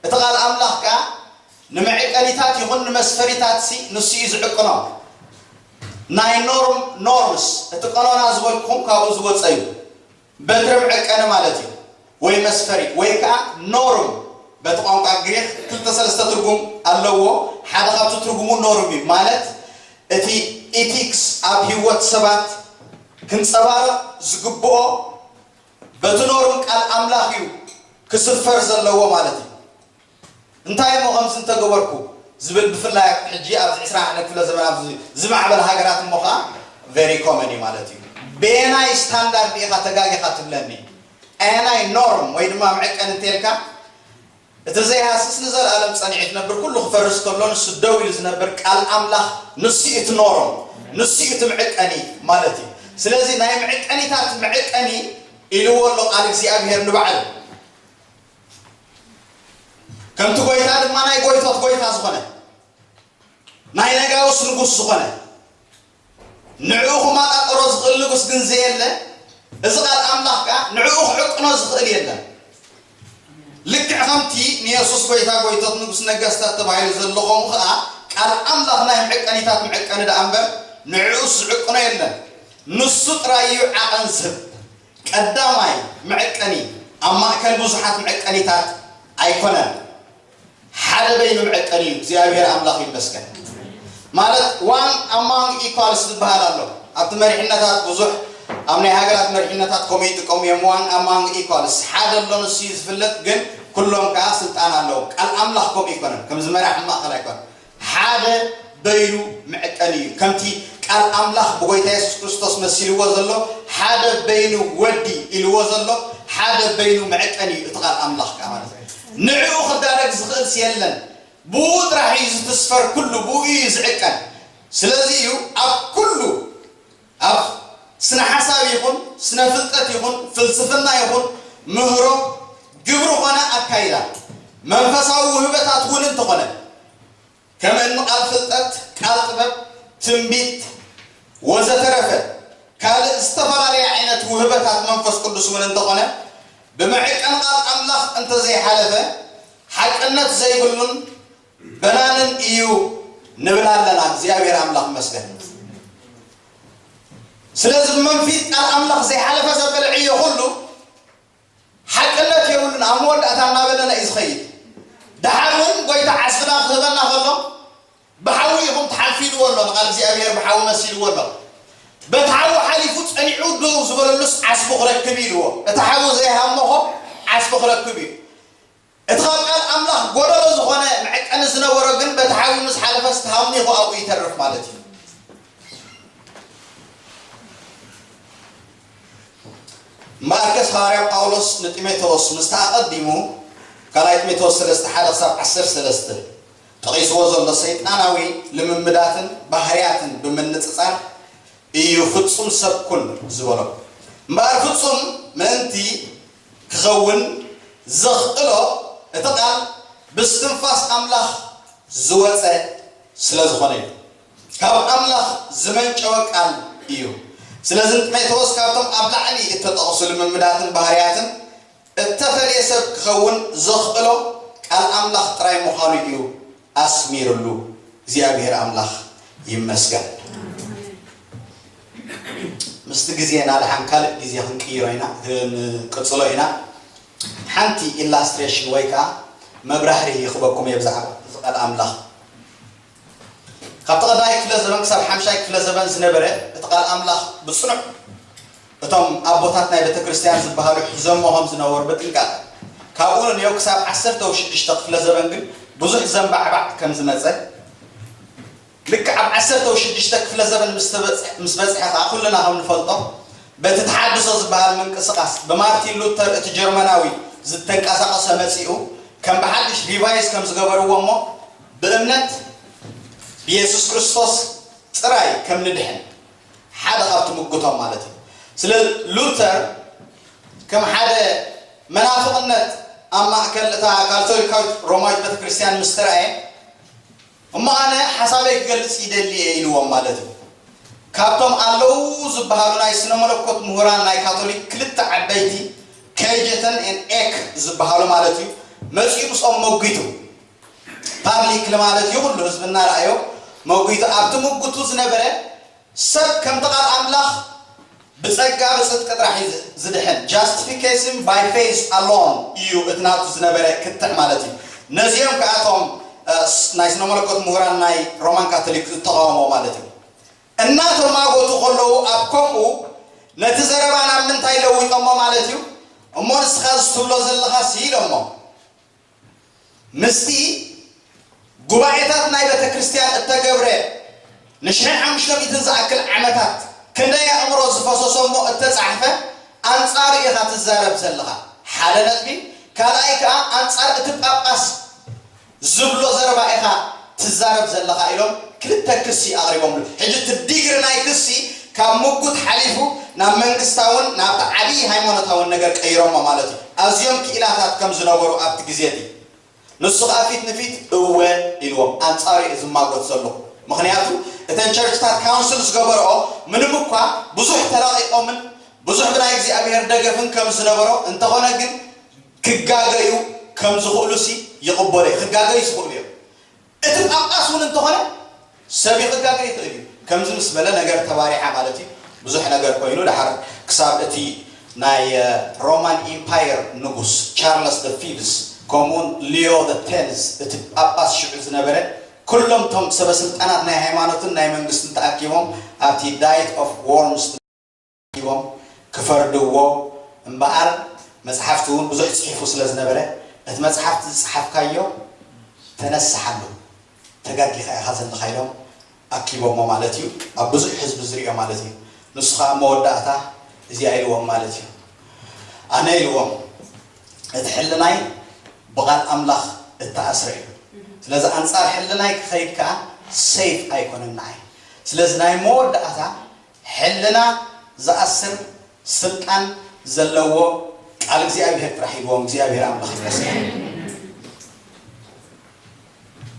እቲ ቃል ኣምላኽ ከኣ ንመዕቀኒታት ይኹን ንመስፈሪታት ሲ ንሱ እዩ ዝዕቅኖ። ናይ ኖርም ኖርምስ እቲ ቀኖና ዝበልኩኹም ካብኡ ዝወፀ እዩ። በትሪ መዕቀኒ ማለት እዩ ወይ መስፈሪ ወይ ከዓ ኖርም በቲ ቋንቋ ግሪክ ክልተ ሰለስተ ትርጉም ኣለዎ። ሓደ ካብቲ ትርጉሙ ኖርም እዩ ማለት እቲ ኢቲክስ ኣብ ህይወት ሰባት ክንፀባረቕ ዝግብኦ በቲ ኖርም ቃል ኣምላኽ እዩ ክስፈር ዘለዎ ማለት እዩ። እንታይ እሞ ከምዚ እንተገበርኩ ዝብል ብፍላይ ኣብ ሕጂ ኣብዚ ዕስራ ሓደ ክፍለ ዘመን ኣብዚ ዝማዕበለ ሃገራት እሞ ከዓ ቨሪ ኮመን እዩ ማለት እዩ። በየናይ ስታንዳርድ ኢኻ ተጋጊኻ ትብለኒ? ኣየናይ ኖርም ወይ ድማ መዕቀኒ እንተልካ እቲ ዘይሃስስ ንዘለኣለም ጸኒዑ ትነብር ኩሉ ክፈርስ ከሎ ንሱ ደው ኢሉ ዝነብር ቃል ኣምላኽ ንሱ እዩ እቲ ኖርም ንሱ እዩ እቲ መዕቀኒ ማለት እዩ። ስለዚ ናይ መዕቀኒታት መዕቀኒ ኢልዎ ኣሎ ቃል እግዚኣብሔር ንባዕሉ። ከምቲ ጎይታ ድማ ናይ ጎይቶት ጎይታ ዝኾነ ናይ ነጋውስ ንጉስ ዝኾነ ንዕኡ ክመጣጠሮ ዝኽእል ንጉስ ግን ዘየለ እዚ ቃል ኣምላኽ ከዓ ንዕኡ ክዕቅኖ ዝኽእል የለን። ልክዕ ከምቲ ንየሱስ ጎይታ ጎይቶት ንጉስ ነገስታት ተባሂሉ ዘሎ ከምኡ ከዓ ቃል ኣምላኽ ናይ መዕቀኒታት መዕቀኒ ደኣ እምበር ንዕኡስ ዝዕቅኖ የለን። ንሱ ጥራይ እዩ ዓቐን ዝህብ። ቀዳማይ መዕቀኒ ኣብ ማእከል ብዙሓት መዕቀኒታት ኣይኮነን። ሓደ በይኑ መዕቀኒ እዩ። እግዚኣብሔር ኣምላኽ ይመስገን። ማለት ዋን ኣማንግ ኢኳልስ ዝበሃል ኣሎ ኣብቲ መሪሕነታት ብዙሕ ኣብ ናይ ሃገራት መሪሕነታት ከምኡ ይጥቀሙ እዮም። ዋን ኣማንግ ኢኳልስ ሓደ ኣሎ ንሱ እዩ ዝፍለጥ፣ ግን ኩሎም ከዓ ስልጣን ኣለዎም። ቃል ኣምላኽ ከምኡ ይኮነን። ከምዚ መራሕ ማእከል ኣይኮነን። ሓደ በይኑ መዐቀኒ እዩ። ከምቲ ቃል ኣምላኽ ብጎይታ የሱስ ክርስቶስ መሲልዎ ዘሎ፣ ሓደ በይኑ ወዲ ኢልዎ ዘሎ፣ ሓደ በይኑ መዐቀኒ እዩ። እቲ ቃል ኣምላኽ ከኣ ማለት እዩ። ንዕኡ ክዳረግ ዝኽእልሲ የለን። ብኡ ጥራሕ እዩ ዝትስፈር፣ ኩሉ ብኡ እዩ ዝዕቀን። ስለዚ እዩ ኣብ ኩሉ፣ ኣብ ስነ ሓሳብ ይኹን፣ ስነ ፍልጠት ይኹን፣ ፍልስፍና ይኹን፣ ምህሮ፣ ግብሪ ኾነ ኣካይዳ፣ መንፈሳዊ ውህበታት እውን እንተኾነ፣ ከም እኒ ቃል ፍልጠት፣ ቃል ጥበብ፣ ትንቢት፣ ወዘተረፈ፣ ካልእ ዝተፈላለየ ዓይነት ውህበታት መንፈስ ቅዱስ እውን እንተኾነ፣ ብመዐቀኒ ቃል ኣምላኽ እንተዘይሓለፈ፣ ሓቅነት ዘይብሉን በናንን እዩ ንብል ኣለና። እግዚኣብሔር ኣምላኽ ይመስገን። ስለዚ ብመንፊት ቃል ኣምላኽ ዘይሓለፈ ዘበለ ዕዮ ኩሉ ሓቅነት የብሉን፣ ኣብ መወዳእታ እናበለነ እዩ ዝኸይድ። ደሓር እውን ጎይታ ዓስብና ክህበና ከሎ፣ ብሓዊ ኢኹም ትሓልፉ ኢልዎ ኣሎ። ንቓል እግዚኣብሔር ብሓዊ መሲልዎ ኣሎ። በቲ ሓዊ ሓሊፉ ጸኒዑ ደው ዝበለሉስ ዓስቡ ክረክብ እዩ ኢልዎ። እቲ ሓዊ ዘይሃመኾ ዓስቡ ክረክብ እዩ። እቲ ካብ ቃል ኣምላኽ ጎደሎ ዝኾነ መዐቀኒ ዝነበሮ ግን በቲ ሓዊ ምስ ሓለፈስ ተሃሚኹ ኣብኡ ይተርፍ ማለት እዩ። እምበኣርከስ ሃዋርያ ጳውሎስ ንጢሞቴዎስ ምስቲ ኣቐዲሙ ካልኣይ ጢሞቴዎስ ሰለስተ ሓደ ክሳብ ዓሰርተ ሰለስተ ጠቒስዎ ዘሎ ሰይጣናዊ ልምምዳትን ባህርያትን ብምንጽጻር እዩ ፍጹም ሰብ ኩን ዝበሎ። እምበኣር ፍጹም ምእንቲ ክኸውን ዘኽእሎ እቲ ቃል ብስትንፋስ ኣምላኽ ዝወጸ ስለ ዝኾነ እዩ። ካብ ኣምላኽ ዝመንጨወ ቃል እዩ። ስለዚ ንጢሞቴዎስ ካብቶም ኣብ ላዕሊ እተጠቕሱ ልምምዳትን ባህርያትን እተፈልየ ሰብ ክኸውን ዘኽእሎ ቃል ኣምላኽ ጥራይ ምዃኑ እዩ ኣስሚርሉ። እግዚኣብሔር ኣምላኽ ይመስገን። ምስቲ ግዜና ደሓን ካልእ ግዜ ክንቅይሮ ኢና፣ ክንቅጽሎ ኢና። ሓንቲ ኢላስትሬሽን ወይ ከኣ መብራህርሂ ክበኩም እየ ብዛዕባ እዚ ቃል ኣምላኽ። ካብቲ ቀዳማይ ክፍለ ዘበን ክሳብ ሓምሻይ ክፍለ ዘበን ዝነበረ እቲ ቃል ኣምላኽ ብጽኑዕ እቶም ኣቦታት ናይ ቤተ ክርስቲያን ዝበሃሉ ሒዞሞ ከም ዝነበሩ ብጥንቃቐ ካብኡ ንንየው ክሳብ ዓሰርተ ሽዱሽተ ክፍለ ዘበን ግን ብዙሕ ዘንባዕባዕ ከም ዝመጸ ልክዕ ኣብ ዓሰርተ ሽዱሽተ ክፍለ ዘበን ምስ ተበጽሐ- ምስ በጽሐ ከኣ ኩልና ከም ንፈልጦ በቲ ተሓድሶ ዝበሃል ምንቅስቃስ ብማርቲን ሉተር እቲ ጀርመናዊ ዝተንቀሳቐሰ መጺኡ ከም ብሓድሽ ሪቫይዝ ከም ዝገበርዎ እሞ ብእምነት ብየሱስ ክርስቶስ ጥራይ ከም ንድሕን ሓደ ካብቲ ምጉቶም ማለት እዩ። ስለ ሉተር ከም ሓደ መናፍቕነት ኣብ ማእከል እታ ካቶሊካዊት ሮማዊት ቤተክርስትያን ምስ ተራእየ እሞ ኣነ ሓሳበይ ክገልጽ ይደሊ እየ ኢልዎም ማለት እዩ። ካብቶም ኣለዉ ዝበሃሉ ናይ ስነ መለኮት ምሁራን ናይ ካቶሊክ ክልተ ዓበይቲ ከይጀተን ኤን ኤክ ዝበሃሉ ማለት እዩ መጺኡ ምስኦም መጒቱ ፓብሊክ ማለት እዩ ኩሉ ህዝቢ እናረኣዮ መጒቱ ኣብቲ ምጉቱ ዝነበረ ሰብ ከምቲ ቃል ኣምላኽ ብጸጋ ብጽድቂ ጥራሕ እዩ ዝድሕን justification by faith alone እዩ እቲ ናቱ ዝነበረ ክትዕ ማለት እዩ። ነዚኦም ከኣቶም ናይ ስነ መለኮት ምሁራን ናይ ሮማን ካቶሊክ ዝተቃወሞ ማለት እዩ። እናተማጎቱ ከለዉ ኣብ ከምኡ ነቲ ዘረባ ናብ ምንታይ ለዊጦሞ ማለት እዩ። እሞ ንስኻ ዝትብሎ ዘለኻ ሲ ኢሎሞ ምስቲ ጉባኤታት ናይ ቤተ ክርስቲያን እተገብረ ንሽሕን ሓሙሽተ ሚእትን ዝኣክል ዓመታት ክንደይ ኣእምሮ ዝፈሰሶ እሞ እተጻሕፈ ኣንጻሩ ኢኻ ትዛረብ ዘለኻ ሓደ ነጥቢ ካልኣይ ከኣ ኣንጻር እቲ ጳጳስ ዝብሎ ዘረባ ኢኻ ትዛረብ ዘለኻ ኢሎም ክልተ ክሲ ኣቕሪቦምሉ። ሕጂ እቲ ዲግሪ ናይ ክሲ ካብ ምጉት ሓሊፉ ናብ መንግስታውን ናብቲ ዓብዪ ሃይማኖታውን ነገር ቀይሮሞ ማለት እዩ። ኣዝዮም ክኢላታት ከም ዝነበሩ ኣብቲ ግዜ እቲ ንሱ ከኣ ፊት ንፊት እወ ኢልዎም ኣንጻሩ እየ ዝማጎት ዘለኹ። ምኽንያቱ እተን ቸርችታት ካውንስል ዝገበርኦ ምንም እኳ ብዙሕ ተራቒቖምን ብዙሕ ብናይ እግዚኣብሔር ደገፍን ከም ዝነበሮ እንተኾነ ግን ክጋገዩ ከም ዝኽእሉ ሲ ይቕበሎ እየ። ክጋገዩ ዝኽእሉ እዮም። እቲ ጳጳስ እውን እንተኾነ ሰብ ይኽጋገ ይኽእል እዩ። ከምዚ ምስ በለ ነገር ተባሪሓ ማለት እዩ። ብዙሕ ነገር ኮይኑ ድሓር ክሳብ እቲ ናይ ሮማን ኢምፓየር ንጉስ ቻርለስ ደ ፊቭስ ከምኡውን ሊዮ ደ ቴንዝ እቲ ጳጳስ ሽዑ ዝነበረ ኩሎም እቶም ሰበስልጣናት ናይ ሃይማኖትን ናይ መንግስትን ተኣኪቦም ኣብቲ ዳይት ኦፍ ዎርምስ ሂቦም ክፈርድዎ እምበኣር መጽሓፍቲ እውን ብዙሕ ጽሒፉ ስለ ዝነበረ እቲ መጽሓፍቲ ዝጸሓፍካዮ ተነስሓሉ ተጋጊኻ ኢኻ ዘለኻ ኢሎም ኣኪቦሞ ማለት እዩ። ኣብ ብዙሕ ህዝቢ ዝሪኦ ማለት እዩ። ንሱ ከዓ መወዳእታ እዚኣ ኢልዎም ማለት እዩ። ኣነ ኢልዎም እቲ ሕልናይ ብቓል ኣምላኽ እተኣስረ እዩ። ስለዚ ኣንጻር ሕልናይ ክኸይድ ከዓ ሴፍ ኣይኮነን ንዓይ። ስለዚ ናይ መወዳእታ ሕልና ዝኣስር ስልጣን ዘለዎ ቃል እግዚኣብሔር ጥራሕ ኢልዎም። እግዚኣብሔር ኣምላኽ ይመስገን።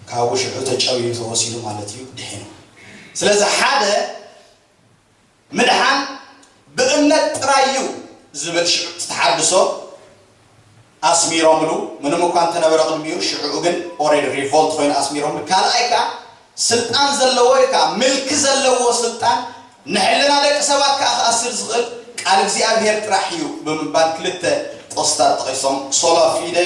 ካብኡ ሽዑ ተጨውዩ ተወሲዱ ማለት እዩ፣ ድሒኑ። ስለዚ ሓደ ምድሓን ብእምነት ጥራይ እዩ ዝብል ሽዑ እቲ ተሓድሶ ኣስሚሮምሉ። ምንም እኳ እንተነበረ ቅድሚኡ፣ ሽዑ ግን ኦሬዲ ሪቮልት ኮይኑ ኣስሚሮምሉ። ካልኣይ ከዓ ስልጣን ዘለዎ ወይ ከዓ ምልኪ ዘለዎ ስልጣን ንሕልና ደቂ ሰባት ከዓ ክኣስር ዝኽእል ቃል እግዚኣብሔር ጥራሕ እዩ ብምባል ክልተ ጥቕስታት ጠቒሶም፣ ሶላ ፊደ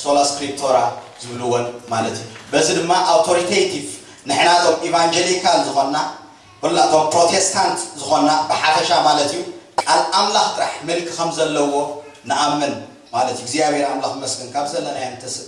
ሶላ ስክሪፕቶራ ዝብልወን ማለት እዩ። በዚ ድማ ኣውቶሪቴቲቭ ንሕናቶም ኢቫንጀሊካል ዝኾንና፣ ኩላቶም ፕሮቴስታንት ዝኾንና ብሓፈሻ ማለት እዩ፣ ቃል ኣምላኽ ጥራሕ ምልኪ ከም ዘለዎ ንኣምን ማለት እዩ። እግዚኣብሔር ኣምላኽ ይመስገን ካብ ዘለናዮ ንተስእ።